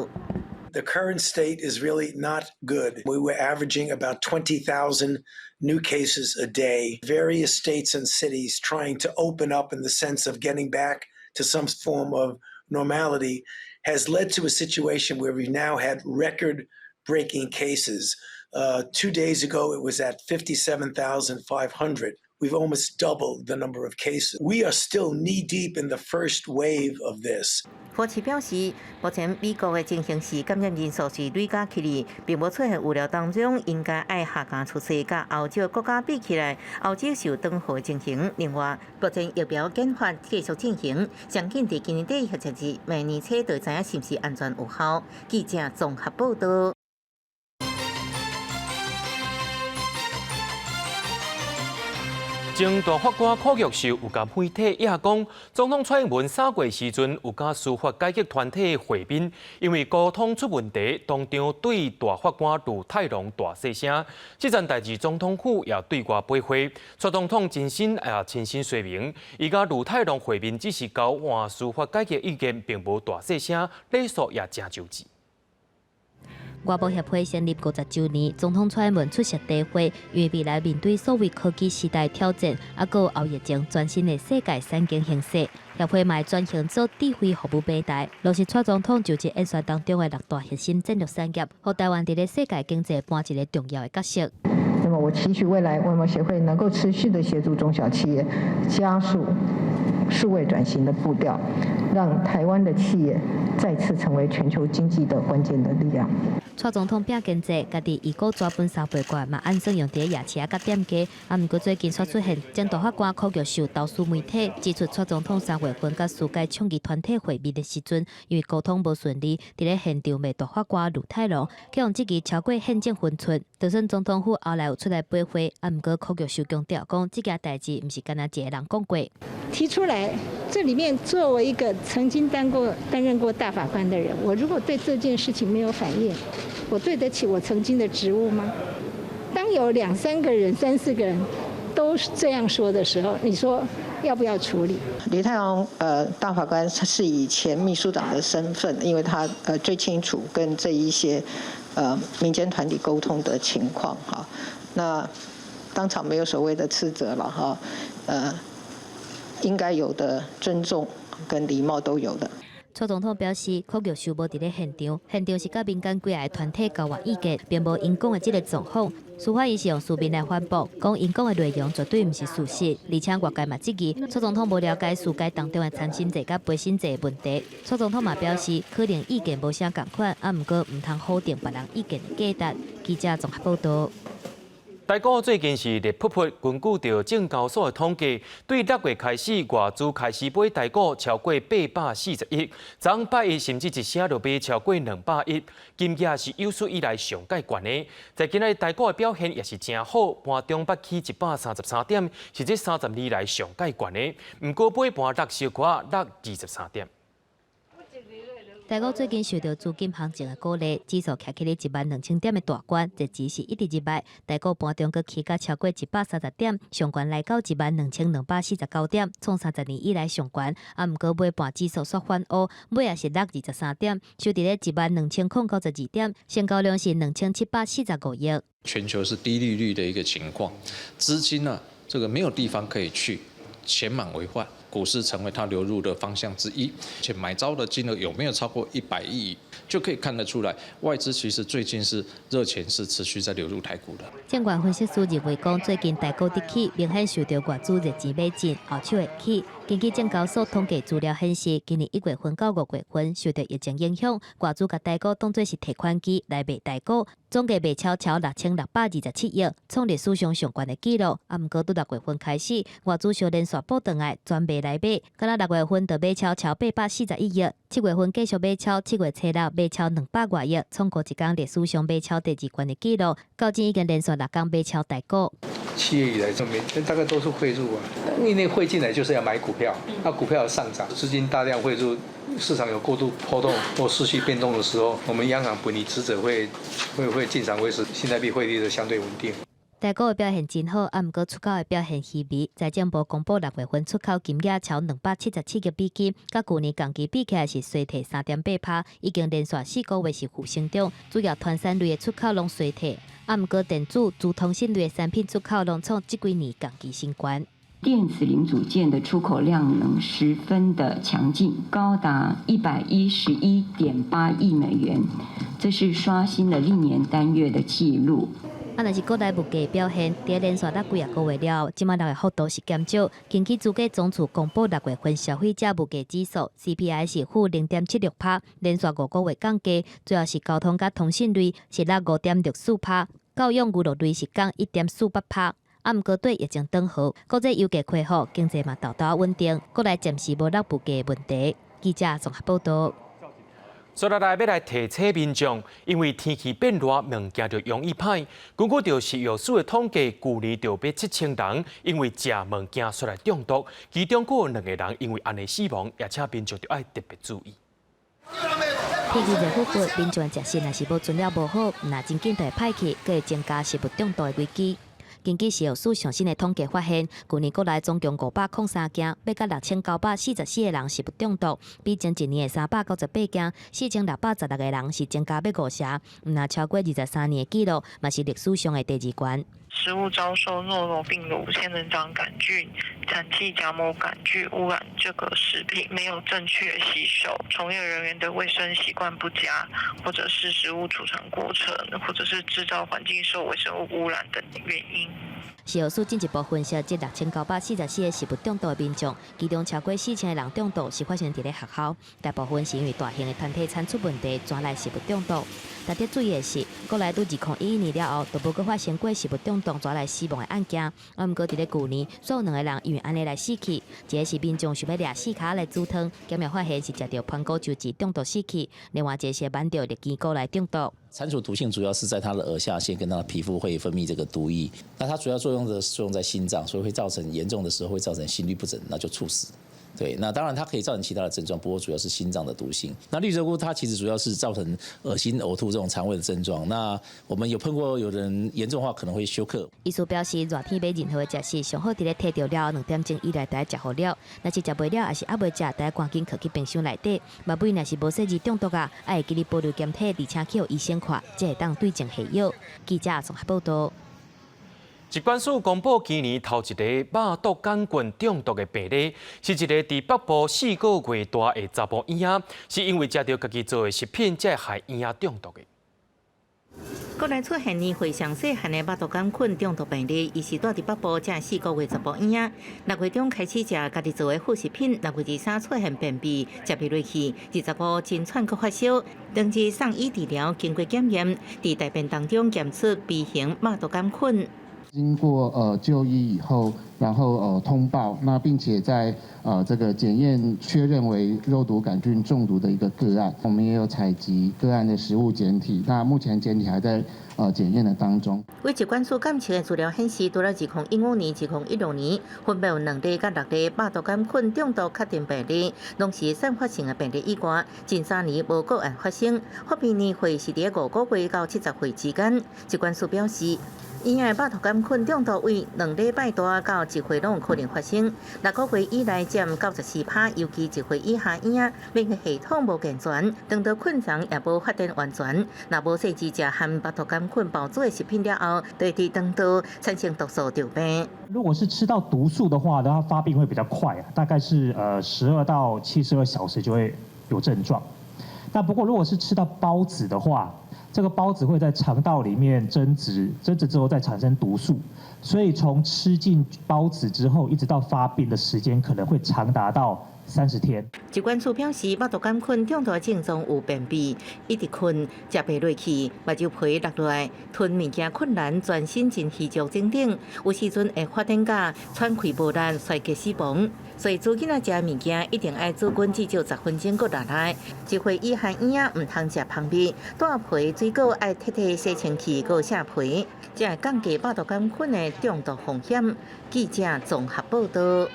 The current state is really not good. We were averaging about 20,000 new cases a day. Various states and cities trying to open up in the sense of getting back to some form of normality has led to a situation where we've now had record breaking cases. 2 days ago, it was at 57,500. We've almost doubled the number of cases. We are still knee deep in the first wave of this. 福奇表示，目前美國的情形是感染人數是累加起來，並無出現預料當中應該愛下降趨勢，佮歐洲國家比起來，歐洲受轉好的情形。另外，目前疫苗研發繼續進行，上緊佇今年底或者是明年初就知影是毋是安全有效。記者綜合報道。前大法官柯玉秀有共媒體也講，總統蔡英文3月時陣有佮司法改革團體會面，因為溝通出問題，當場對大法官盧泰龍大細聲。這件代誌總統府也對外駁回，蔡總統親身也親身說明，伊佮盧泰龍會面只是交換司法改革意見，並無大細聲，禮數也誠周至。外貿協會成立50週年，總統蔡英文出席大會，因為未來面對數位科技時代挑戰，啊，閣有後疫情全新的世界產經形勢，協會嘛會轉型做智慧服務平台，落實蔡總統就職演說當中的六大核心戰略產業，予台灣佇咧世界經濟扮一个重要的角色。那麼我期許未來外貿協會能夠持續的協助中小企業加速數位轉型的步調，讓台灣的企業再次成為全球經濟的關鍵的力量。蔡總統拼經濟，家己預估紙本三倍券嘛，按算用佇咧夜市佮店家。啊，毋過最近煞出現前大法官柯玉秀投訴媒體，指出蔡總統3月份佮司改倡議團體會面的時陣，因為溝通無順利，佇咧現場罵大法官盧泰龍，去予質疑超過憲政分寸。就算總統府後來有出來駁回，啊，毋過柯玉秀強調講，這件代誌毋是干焦一个人講過。提出來，這裡面作為一個曾經擔任過大法官的人，我如果對這件事情沒有反應，我對得起我曾經的職務嗎？當有兩三個人、三四個人都是這樣說的時候，你說要不要處理？李泰龍大法官是以前秘書長的身份，因為他最清楚跟這一些民間團體溝通的情況哈。那當場沒有所謂的斥責了哈，應該有的尊重跟禮貌都有的。蔡總統表示，柯玉秀無佇咧現場，現場是佮民間幾个團體交換意見，並無𪜶講的這个狀況。司法院是用書面來反駁，講𪜶講的內容絕對毋是事實，而且外界嘛質疑蔡總統無了解司改當中的參審制佮陪審制的問題。蔡總統嘛表示，可能意見無啥仝款，啊，毋過毋通否定別人意見的價值。記者綜合報導。台股最近是熱噗噗，根據著證交所的統計，對6月開始外資開始買台股超過840億，昨昏拜一甚至一聲就買超過200億，金額是有史以來上蓋懸的。在今仔日台股的表現也是誠好，盤中捌起133點，是這30年來上蓋懸的。毋過尾盤落小可落23點。台股最近受到資金行情的鼓勵，指數徛起咧1萬2000點的大關，日子是一直入來。台股盤中閣起價超過130點，上懸來到1萬2249點，創30年以來上懸。啊，毋過尾盤指數煞反烏，尾也是落23點，收佇咧1萬2092點，成交量是2745億。全球是低利率的一個情況，資金呢，這個沒有地方可以去，錢滿為患。股市成為它流入的方向之一，且買超的金額有沒有超過100億？就可以看得出來，外資其實最近是熱錢是持續在流入台股的。證券分析師認為講，最近台股跌起，明顯受著外資熱錢買進，後手會起。根據證交所統計資料顯示，今年1月份到5月份，受著疫情影響，外資共台股當做是提款機來賣台股，總計賣超超6627億，創歷史上上懸的紀錄。啊，毋過對6月份開始，外資相連續補轉來，全賣來買，敢若6月份就買超超841億，7月份繼續買超，7月初六買超200外億，創過一工歷史上買超第二懸的紀錄。到今已經連續6工買超台股。 7月以來就沒，大概都是匯入啊，因為匯進來就是要買股票，那股票上漲，資金大量匯入，市場有過度波動或失序變動的時候，我們央行本來職責會進場維持新台幣匯率的相對穩定。台股的表現真好，啊，毋過出口的表現稀微。財政部公布6月份出口金額超277億美金，佮舊年同期比起來是衰退3.8%，已經連續4個月是負成長。主要傳產類的出口攏衰退，啊，毋過電子、資通訊類的產品出口攏創這幾年同期新高。電子零組件的出口量能十分的強勁，高達111.8億美元，這是刷新了歷年單月的紀錄。啊，若是國內物價表現，佇連續落幾仔個月了後，這擺落的幅度是減少。根據主計總處公布6月份消費者物價指數 CPI 是-0.76%，連續5個月降低，主要是交通佮通訊類是落5.64%，教養娛樂類是降1.48%。啊，毋過對疫情轉好，國際油價恢復，經濟嘛沓沓穩定，國內暫時無落物價問題。記者綜合報道。接落來欲來提醒民眾，因為天氣變熱，物件就容易歹。根據著食藥署的統計，舊年就欲7000人因為食物件煞來中毒，其中閣有兩個人因為按呢死亡，也請民眾著愛特別注意。天氣熱乎乎，民眾食食若是無準了無好，若真緊就會歹去，閣會增加食物中毒的危機。根據食藥署上新的統計發現，舊年國內總共503件，欲共6944個人食物中毒，比前一年的398件，4616個人是增加欲5成，毋但超過23年的紀錄，嘛是歷史上的第二懸。食物遭受諾羅病毒、仙人掌桿菌、產氣莢膜桿菌汙染，這個食品沒有正確洗手，從業人員的衛生習慣不佳，或者是食物儲藏過程，或者是製造環境受微生物汙染等原因。食藥署進一步分析，這6944個食物中毒的民眾，其中超過4000個人中毒是發生佇咧學校，大部分是因為大型的團體餐出問題，轉來食物中毒。值得注意的是，國內對2011年了後，就無閣發生過食物中毒轉來死亡的案件。啊，毋過佇咧舊年，煞有兩個人因為按呢來死去，一個是民眾想欲掠四跤來煮湯，檢驗發現是食著番果汁中毒死去；另外一個是挽著綠箭菇來中毒。蟾蜍毒性主要是在它的耳下腺跟它的皮膚會分泌這個毒液，那它主要作用的作用在心臟，所以會造成嚴重的時候會造成心律不整，那就猝死。對，那當然它可以造成其他的症狀，不過主要是心臟的毒性。那綠鷓菇它其實主要是造成噁心、嘔吐這種腸胃的症狀。那我們有碰過有人嚴重的話可能會休克。醫師表示，熱天欲任何的食食，上好佇咧提著了後2點鐘以內著愛食予了。若是食袂了，抑是猶未食，著愛趕緊囥去冰箱內底。肉尾若是無細膩中毒啊，愛會記得保留檢體，而且去予醫生看，才會當對症下藥。記者綜合報道。疾管署公布今年頭一個肉毒桿菌中毒的病例，是一個佇北部4個月大的查埔嬰仔，是因為食著家己做的食品，才會害嬰仔中毒的。國內出現年歲上細漢的肉毒桿菌中毒病例，伊是蹛佇北部這4個月查埔嬰仔，6月中開始食家己做的副食品，6月23出現便秘，食袂落去，25真喘閣發燒，當日送醫治療，經過檢驗，佇大便當中檢出 B 型肉毒桿菌。經過就醫以後，然後通報，那並且在這個檢驗確認為肉毒桿菌中毒的一個個案，我們也有採集個案的食物檢體，那目前檢體還在檢驗的當中。為疾管署監測的資料顯示，除了2015年、2016年，分別有兩例佮六例肉毒桿菌中毒確定病例，攏是散發性的病例以外，近3年無個案發生。發病年歲是佇5個月到70歲之間。疾管署表示，嬰仔肉毒桿菌中毒為2禮拜大到1歲攏有可能發生。6個月以內佔94%，尤其1歲以下嬰仔免疫系統無健全，腸道菌叢也無發展完全。若無細緻食含肉毒桿菌包煮的食品了後，就會佇腸道產生毒素著病。如果是吃到毒素的話，它發病會比較快，大概是12到72小時就會有症狀。但不過如果是吃到孢子的話，這個孢子會在腸道裡面增殖，增殖之後再產生毒素，所以從吃進孢子之後，一直到發病的時間可能會長達到30天。疾管署表示，肉毒桿菌中毒症狀有便秘、一直睏、食袂落去、目睭皮落來、吞物件困難、全身真虛弱等等，有時陣會發展到喘氣無力、衰竭死亡。所以，煮囡仔食物件一定愛煮滾至少10分鐘，閣拿來。一歲以下嬰仔毋通食蜂蜜，帶皮水果愛徹底洗清氣，閣卸皮，才會降低肉毒桿菌的中毒風險。記者綜合報道。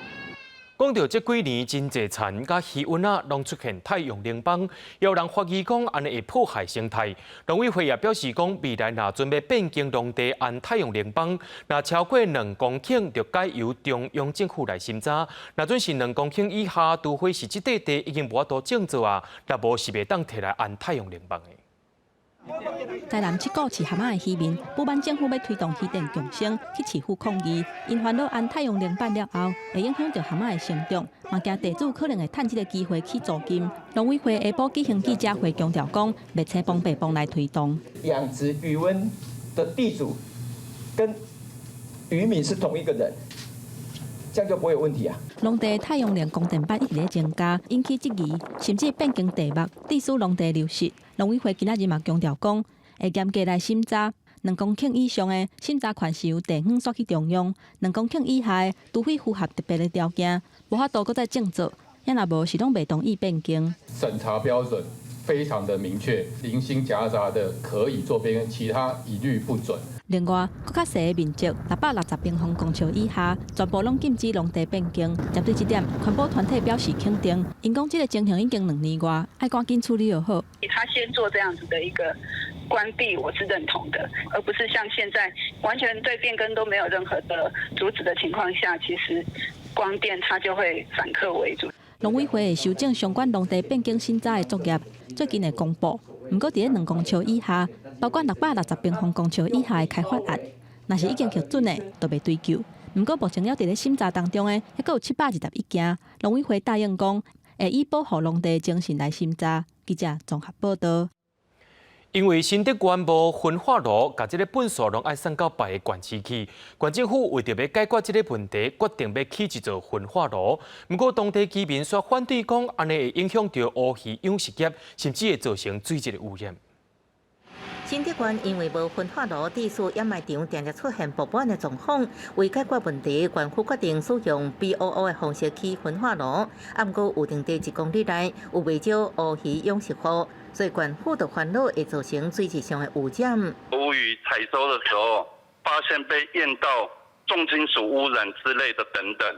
講著這幾年真濟田佮魚塭仔，攏出現太陽能板，有人懷疑講按呢會破壞生態。農委會也表示講，未來若準備變更農地按太陽能板，若超過2公頃，就改由中央政府來審查。若準是2公頃以下，除非是這塊地已經無法度種作啊，若無是袂當提來按太陽能板的。台南七股飼蚶仔的漁民不滿政府欲推動漁電共生，去市府抗議。𪜶煩惱安太陽能板了後，會影響著蚶仔的生長，嘛驚地主可能會趁這个機會起租金。農委會下晡舉行記者會，強調講，袂青磅白磅來推動。養殖魚塭的地主跟漁民是同一個人，這樣就不會有問題啊。農地太陽能光電板一直咧增加，引起質疑，甚至變更地目，致使農地流失。農委會今仔日嘛強調講，會嚴格來審查。2公頃以上的審查權是由地方煞去中央，2公頃以下的，除非符合特別的條件，無法度閣再種作，也若無是攏袂同意變更。審查標準非常的明確，零星夾雜的可以做變更，其他一律不准。另外，閣較細的面積660平方公尺以下，全部攏禁止農地變更。針對這點，環保團體表示肯定，𪜶講這个情形已經2年外，愛趕緊處理就好。他先做這樣子的一個關閉，我是認同的，而不是像現在完全對變更都沒有任何的阻止的情況下，其實光電它就會反客為主。農委會會修正相關農地變更審查的作業，最近會公布。毋過，佇咧2公尺以下，包括660平方公尺以下的開發案，若是已經核准的，就袂追究。毋過，目前猶佇咧審查當中的，猶閣有721件。農委會答應講，會以保護農地精神來審查。記者綜合報道。因為新竹縣無焚化爐，共這个糞埽攏愛送到別个縣市去。縣政府為著欲解決這个問題，決定欲起一座焚化爐。毋過當地居民煞反對講，按呢會影響著烏魚養殖業，甚至會造成水質的污染。新竹縣因為無焚化爐，致使掩埋場定定出現爆滿的狀況。為解決問題，縣府決定使用 BOO 的方式起焚化爐。啊，毋過有定地1公里內有袂少烏魚養殖戶，所以縣府就煩惱會造成水質上的污染。烏魚採收的時候，發現被驗到重金屬污染之類的等等，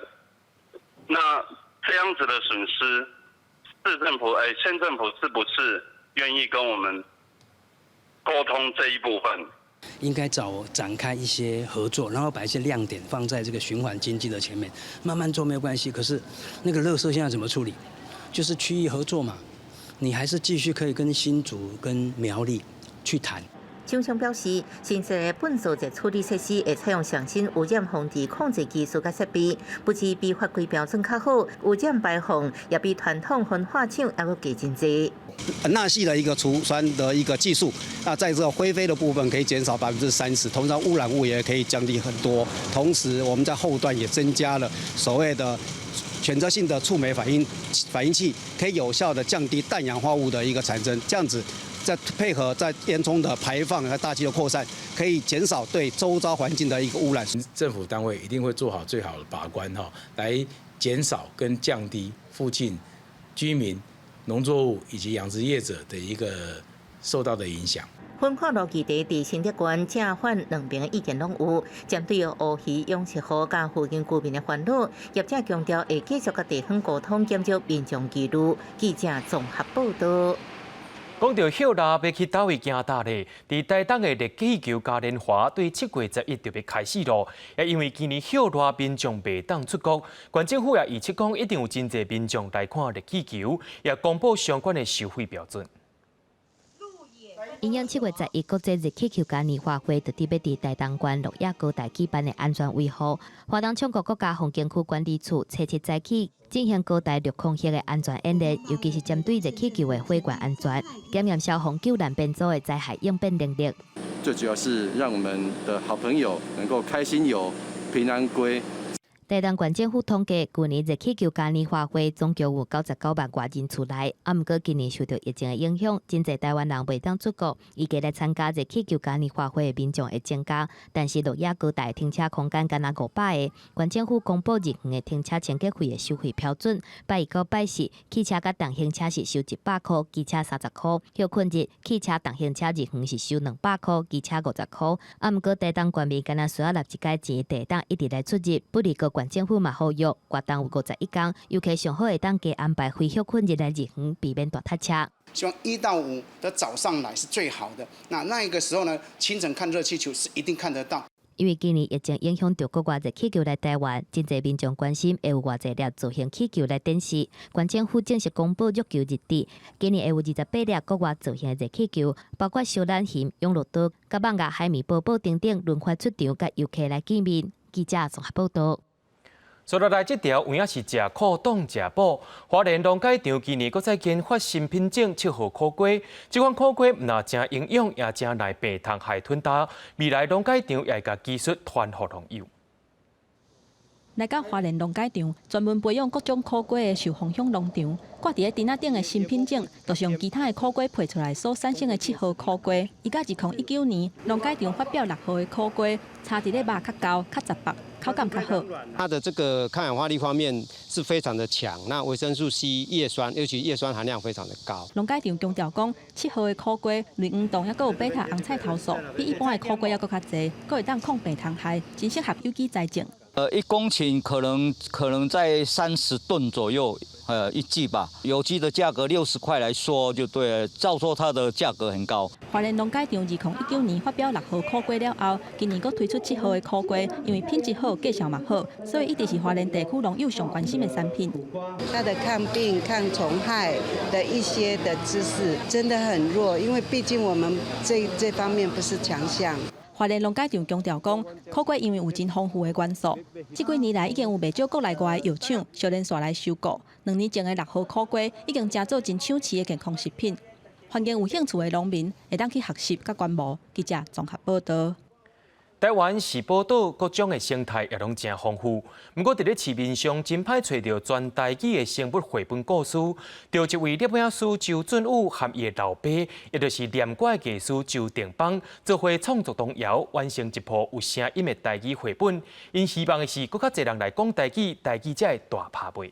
那這樣子的損失，市政府哎，縣政府是不是願意跟我們溝通這一部分？應該早展開一些合作，然後把一些亮點放在這個循環經濟的前面，慢慢做沒有關係。可是那個垃圾現在怎麼處理？就是區域合作嘛，你還是繼續可以跟新竹、跟苗栗去談。廠商表示，新設的糞埽熱處理設施會採用上新污染防治控制技術佮設備，不只比法規標準較好，污染排放也比傳統焚化廠猶閣低真濟。鈉系的一個除酸的一個技術，那在這個灰飛的部分可以減少30%，同時污染物也可以降低很多。同時，我們在後段也增加了所謂的選擇性的觸媒反應器，可以有效的降低氮氧化物的一個產生。這樣子，再配合在煙囪的排放和大氣的擴散，可以減少對周遭環境的一個污染。政府單位一定會做好最好的把關哈，來減少跟降低附近居民、農作物以及養殖業者的一個受到的影響。焚化爐議題佇新竹縣正反兩邊的意見攏有，針對烏魚養殖戶佮附近居民的煩惱，業者強調會繼續佮地方溝通，減少民眾疑慮。記者綜合報道。講著歇熱欲去佗位行搭咧？佇台東的熱氣球嘉年華對7月11就欲開始囉。也因為今年歇熱民眾袂當出國，縣政府也預測講一定有真濟民眾來看熱氣球，也公布相關的收費標準。因應7月11國際熱氣球嘉年華會，就佇欲佇台東縣鹿野高台舉辦的安全維護，花東唱國國家風景區管理處初七早起進行高台綠空域的安全演練，尤其是針對熱氣球的火源安全，檢驗消防救難編組的災害應變能力。最主要是讓我們的好朋友能夠開心遊、平安歸。台東縣政府統計，舊年熱氣球嘉年華會總共有99萬外人次來，啊，毋過今年受著疫情的影響，真濟台灣人袂當出國，預計來參加熱氣球嘉年華會的民眾會增加。但是鹿野高台停車空間干焦500個，縣政府公布日園的停車清潔費的收費標準，拜一到拜四，汽車佮重型車是收100箍，機車30箍；歇睏日，汽車、重型車入園是收200箍，機車50箍。啊，毋過台東縣民干焦需要納一改錢，會當一直來出入，不離過。縣政府嘛呼籲，活動有51工，遊客上好會當加安排非歇睏日來入園，避免大塞車。希望1到5的早上來是最好的。那那一個時候呢，清晨看熱氣球是一定看得到。因為今年疫情影響著國外熱氣球來台灣，真濟民眾關心會有偌濟粒造型氣球來展示。縣政府正式公布肉球日期，今年會有28粒國外造型的熱氣球，包括小懶熊、養樂多、佮蠓仔海綿寶寶等等輪番出場，佮遊客來見面。記者綜合報導。接落來這條有影是食苦擋食補。花蓮農改場今年閣再研發新品種7號苦瓜，這款苦瓜毋但誠營養，也誠耐病蟲害吞噠。未來農改場也會共技術傳予農友。來到花蓮農改場，專門培養各種苦瓜的壽豐鄉農場，掛佇咧棚仔頂的新品種，就是用其他的苦瓜配出來所產生的7號苦瓜。伊佮2019年農改場發表6號的苦瓜，插佇咧肉較厚、較雜白，口感較好。它的這個抗氧化力方面是非常的強，那維生素 C、葉酸，尤其葉酸含量非常的高。農改場強調講，7號的苦瓜類黃酮猶閣有貝塔紅菜頭素，比一般的苦瓜猶閣較濟，閣會當抗病蟲害，真適合有機栽種。 1公頃可能在30噸左右，一季吧。有機的價格60塊來說就對了，照說它的價格很高。花蓮農改場2019年發表6號苦瓜了後，今年閣推出7號的苦瓜，因為品質好、價數嘛好，所以一直是花蓮地區農友上關心的產品。它的抗病、抗蟲害的一些的知識真的很弱，因為畢竟我們這方面不是強項。花蓮農改場強調講，苦瓜因為有真豐富的元素，這幾年來已經有袂少國內外的藥廠相連紲來收購。2年前的6號苦瓜已經成做真搶市的健康食品，環境有興趣的農民會當去學習佮觀摩。記者綜合報導。台灣是寶島，各種的生態也攏誠豐富。毋過，佇咧市面上真歹揣著全台語的生物繪本故事。著一位攝影師周俊宇和伊的老爸，也就是念歌藝師周定邦，做伙創作童謠，完成一部有聲音的台語繪本。𪜶希望的是，閣較濟人來講台語，台語才會大拍賣。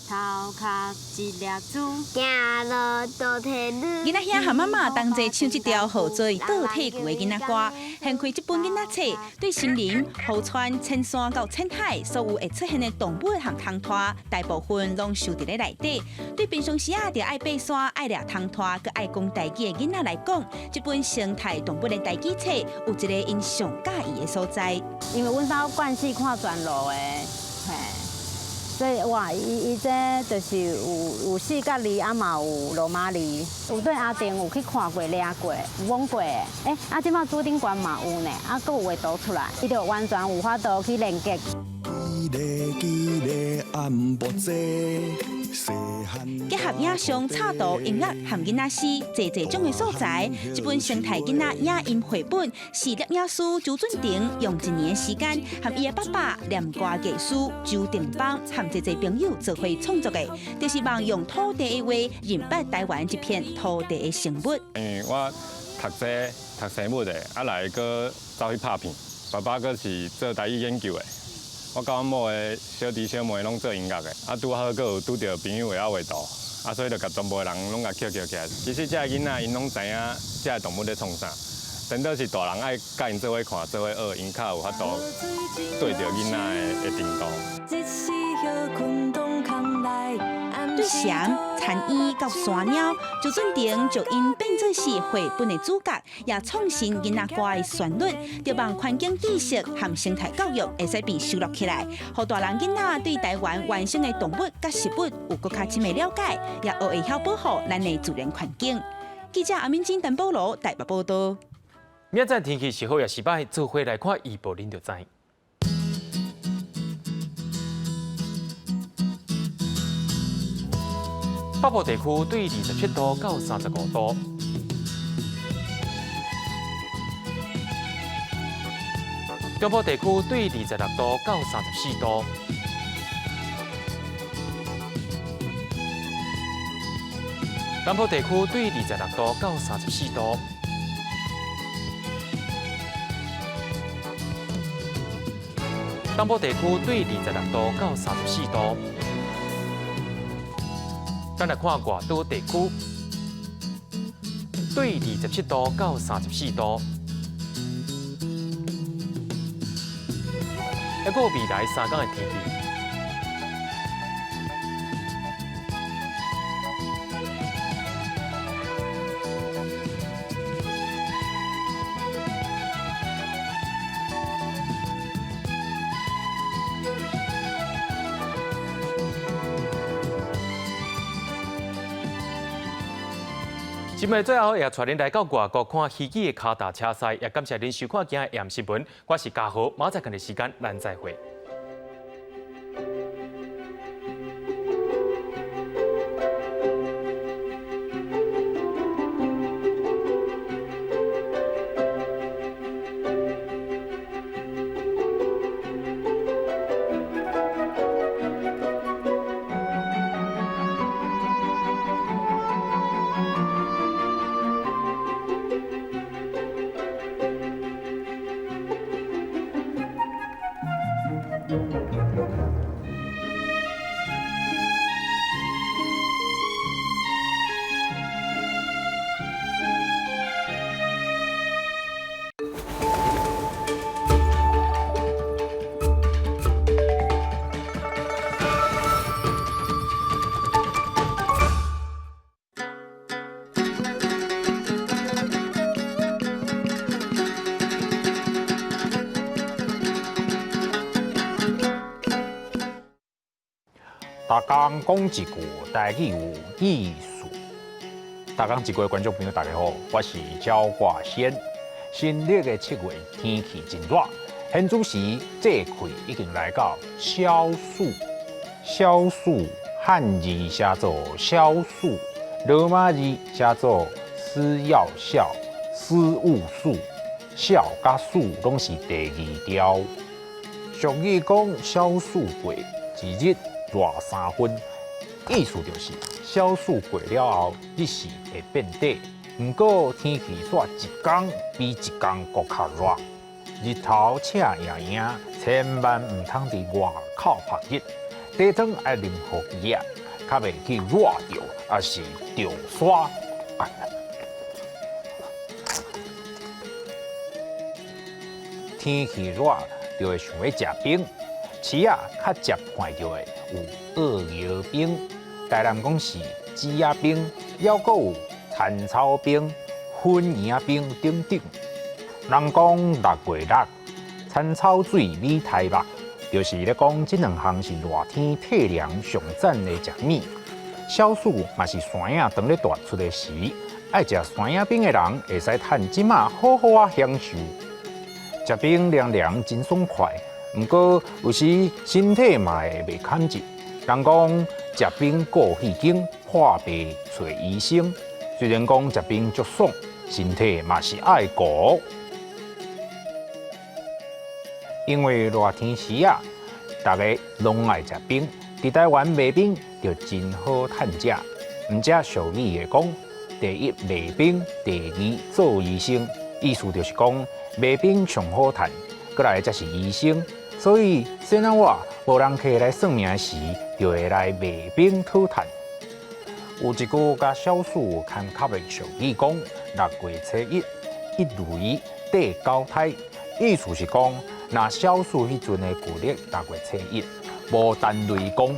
頭殼一粒珠，行路倒退嚕。囡仔兄和媽媽同齊唱這條號做倒退嚕的囡仔歌，掀開這本囡仔冊，對森林、河川、淺山到淺海，所有會出現的動物和蟲豸，大部分攏收佇咧內底。對平常時啊，著愛爬山、愛掠蟲豸、閣愛講台語的囡仔來講，這本生態動物的台語冊有一个𪜶上佮意的所在。因為阮兜慣勢看全路的，嘿。所以哇，伊伊這就是有四角字，啊嘛有羅馬字，有對阿定有去看過、掠過、摸過的。欸，啊，這擺主頂懸嘛有呢，啊，閣有畫圖出來，伊就完全有法度去連結。結合影像、插圖、音樂和囡仔詩，濟濟種的素材，這本生態囡仔影音繪本是攝影師周俊廷用一年的時間，和伊的爸爸念歌藝師周定邦和濟濟朋友做伙創作的，就是望用土地的話認捌台灣這片土地的生物。因為我讀這讀生物的，啊來閣走去拍片，爸爸閣是做台語研究的。我佮阮某的小弟小妹攏做音樂的，啊拄好閣有拄著朋友會曉畫圖，啊所以就共全部的人攏共抾抾起來。其實這个囡仔𪜶攏知影這个動物咧創啥，顛倒是大人愛佮𪜶做伙看、做伙學，𪜶較有法度對著囡仔的程度。對蟬、田鸚到山貓，周俊廷就𪜶變做是繪本的主角，也創新囡仔歌的旋律，著望環境知識和生態教育會使被收錄起來，予大人囡仔對台灣原生的動物佮食物有閣較深的了解，也學會曉保護咱的自然環境。記者阿敏晶、陳保羅台北報道。明仔載天氣是好抑是䆀，做伙來看預報，恁就知。北部地區對27度到35度，中部地區對26度到34度，南部地區對26度到34度，東部地區對26度到34度。咱來看外島地區，對27度到34度。抑閣未來三工的天氣。節目最後也帶恁來到外國看虛擬的跤踏車賽，也感謝恁收看今日的新聞。我是嘉豪，明仔載仝個時間，咱再會。逐工講一句台語有意思。逐工一句的觀眾朋友，大家好，我是焦掛先。新曆的七月天氣真熱，現此時節氣已經來到小暑。小暑漢字寫做小暑，羅馬字寫做司藥孝，司務暑，孝佮暑攏是第二條。俗語講小暑過，一日熱三分，意思就是小暑過了後，日時會變短。毋過天氣煞一工比一工閣較熱，日頭赤炎炎，千萬毋通佇外口曝日。茶湯愛啉予機仔，較袂去熱著，抑是著沙。天氣熱就會想欲食冰，市仔較捷看著的有澳搖冰，台南講是子仔冰，抑閣有田草冰、粉圓仔冰等等。人講六月六，田草水米苔目，就是咧講這兩項是熱天退涼上讚的食物。小暑嘛是山仔當咧大出的時，愛食山仔冰的人會使趁這馬好好仔享受。食冰涼涼真爽快，毋過有時身體嘛會袂堪熱。人講食冰顧肺經，破病揣醫生。雖然講食冰足爽，身體嘛是愛顧。因為熱天時啊，大家攏愛食冰，佇台灣賣冰就真好趁食。毋只俗語會講，第一賣冰，第二做醫生，意思就是講賣冰上好趁，閣來才是醫生。所以，先仔我無人客來算命時，就會來賣冰討趁。有一句佮小暑有牽涉的俗語講：六月初一，一雷綴九胎。意思是講，若小暑彼陣的舊曆六月初一，無彈雷公，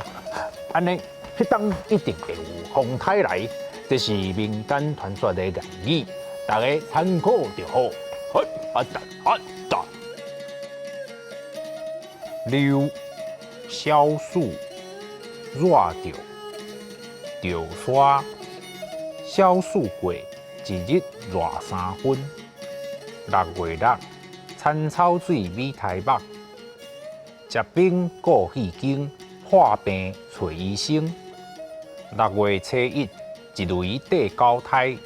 按呢，彼當一定會有風颱來。這是民間傳說的諺語，大家參考就好。好，阿達阿達。六小暑熱著著沙，小暑過一一日熱3分。6月6，田草水米苔目。食冰顧戲間，破病揣醫生。6月初1，一雷綴九胎。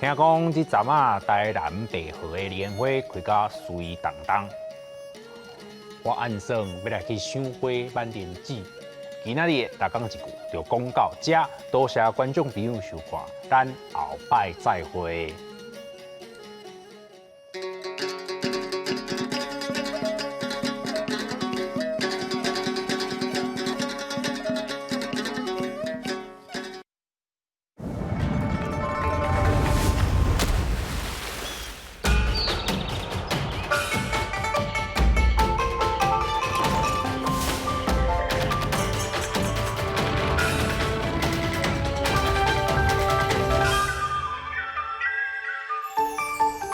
聽講這陣仔台南白河的蓮花開甲媠當當，我按算欲來去賞花挽蓮子。今仔日逐工一句就講到遮，多謝觀眾朋友收看，咱後擺再會。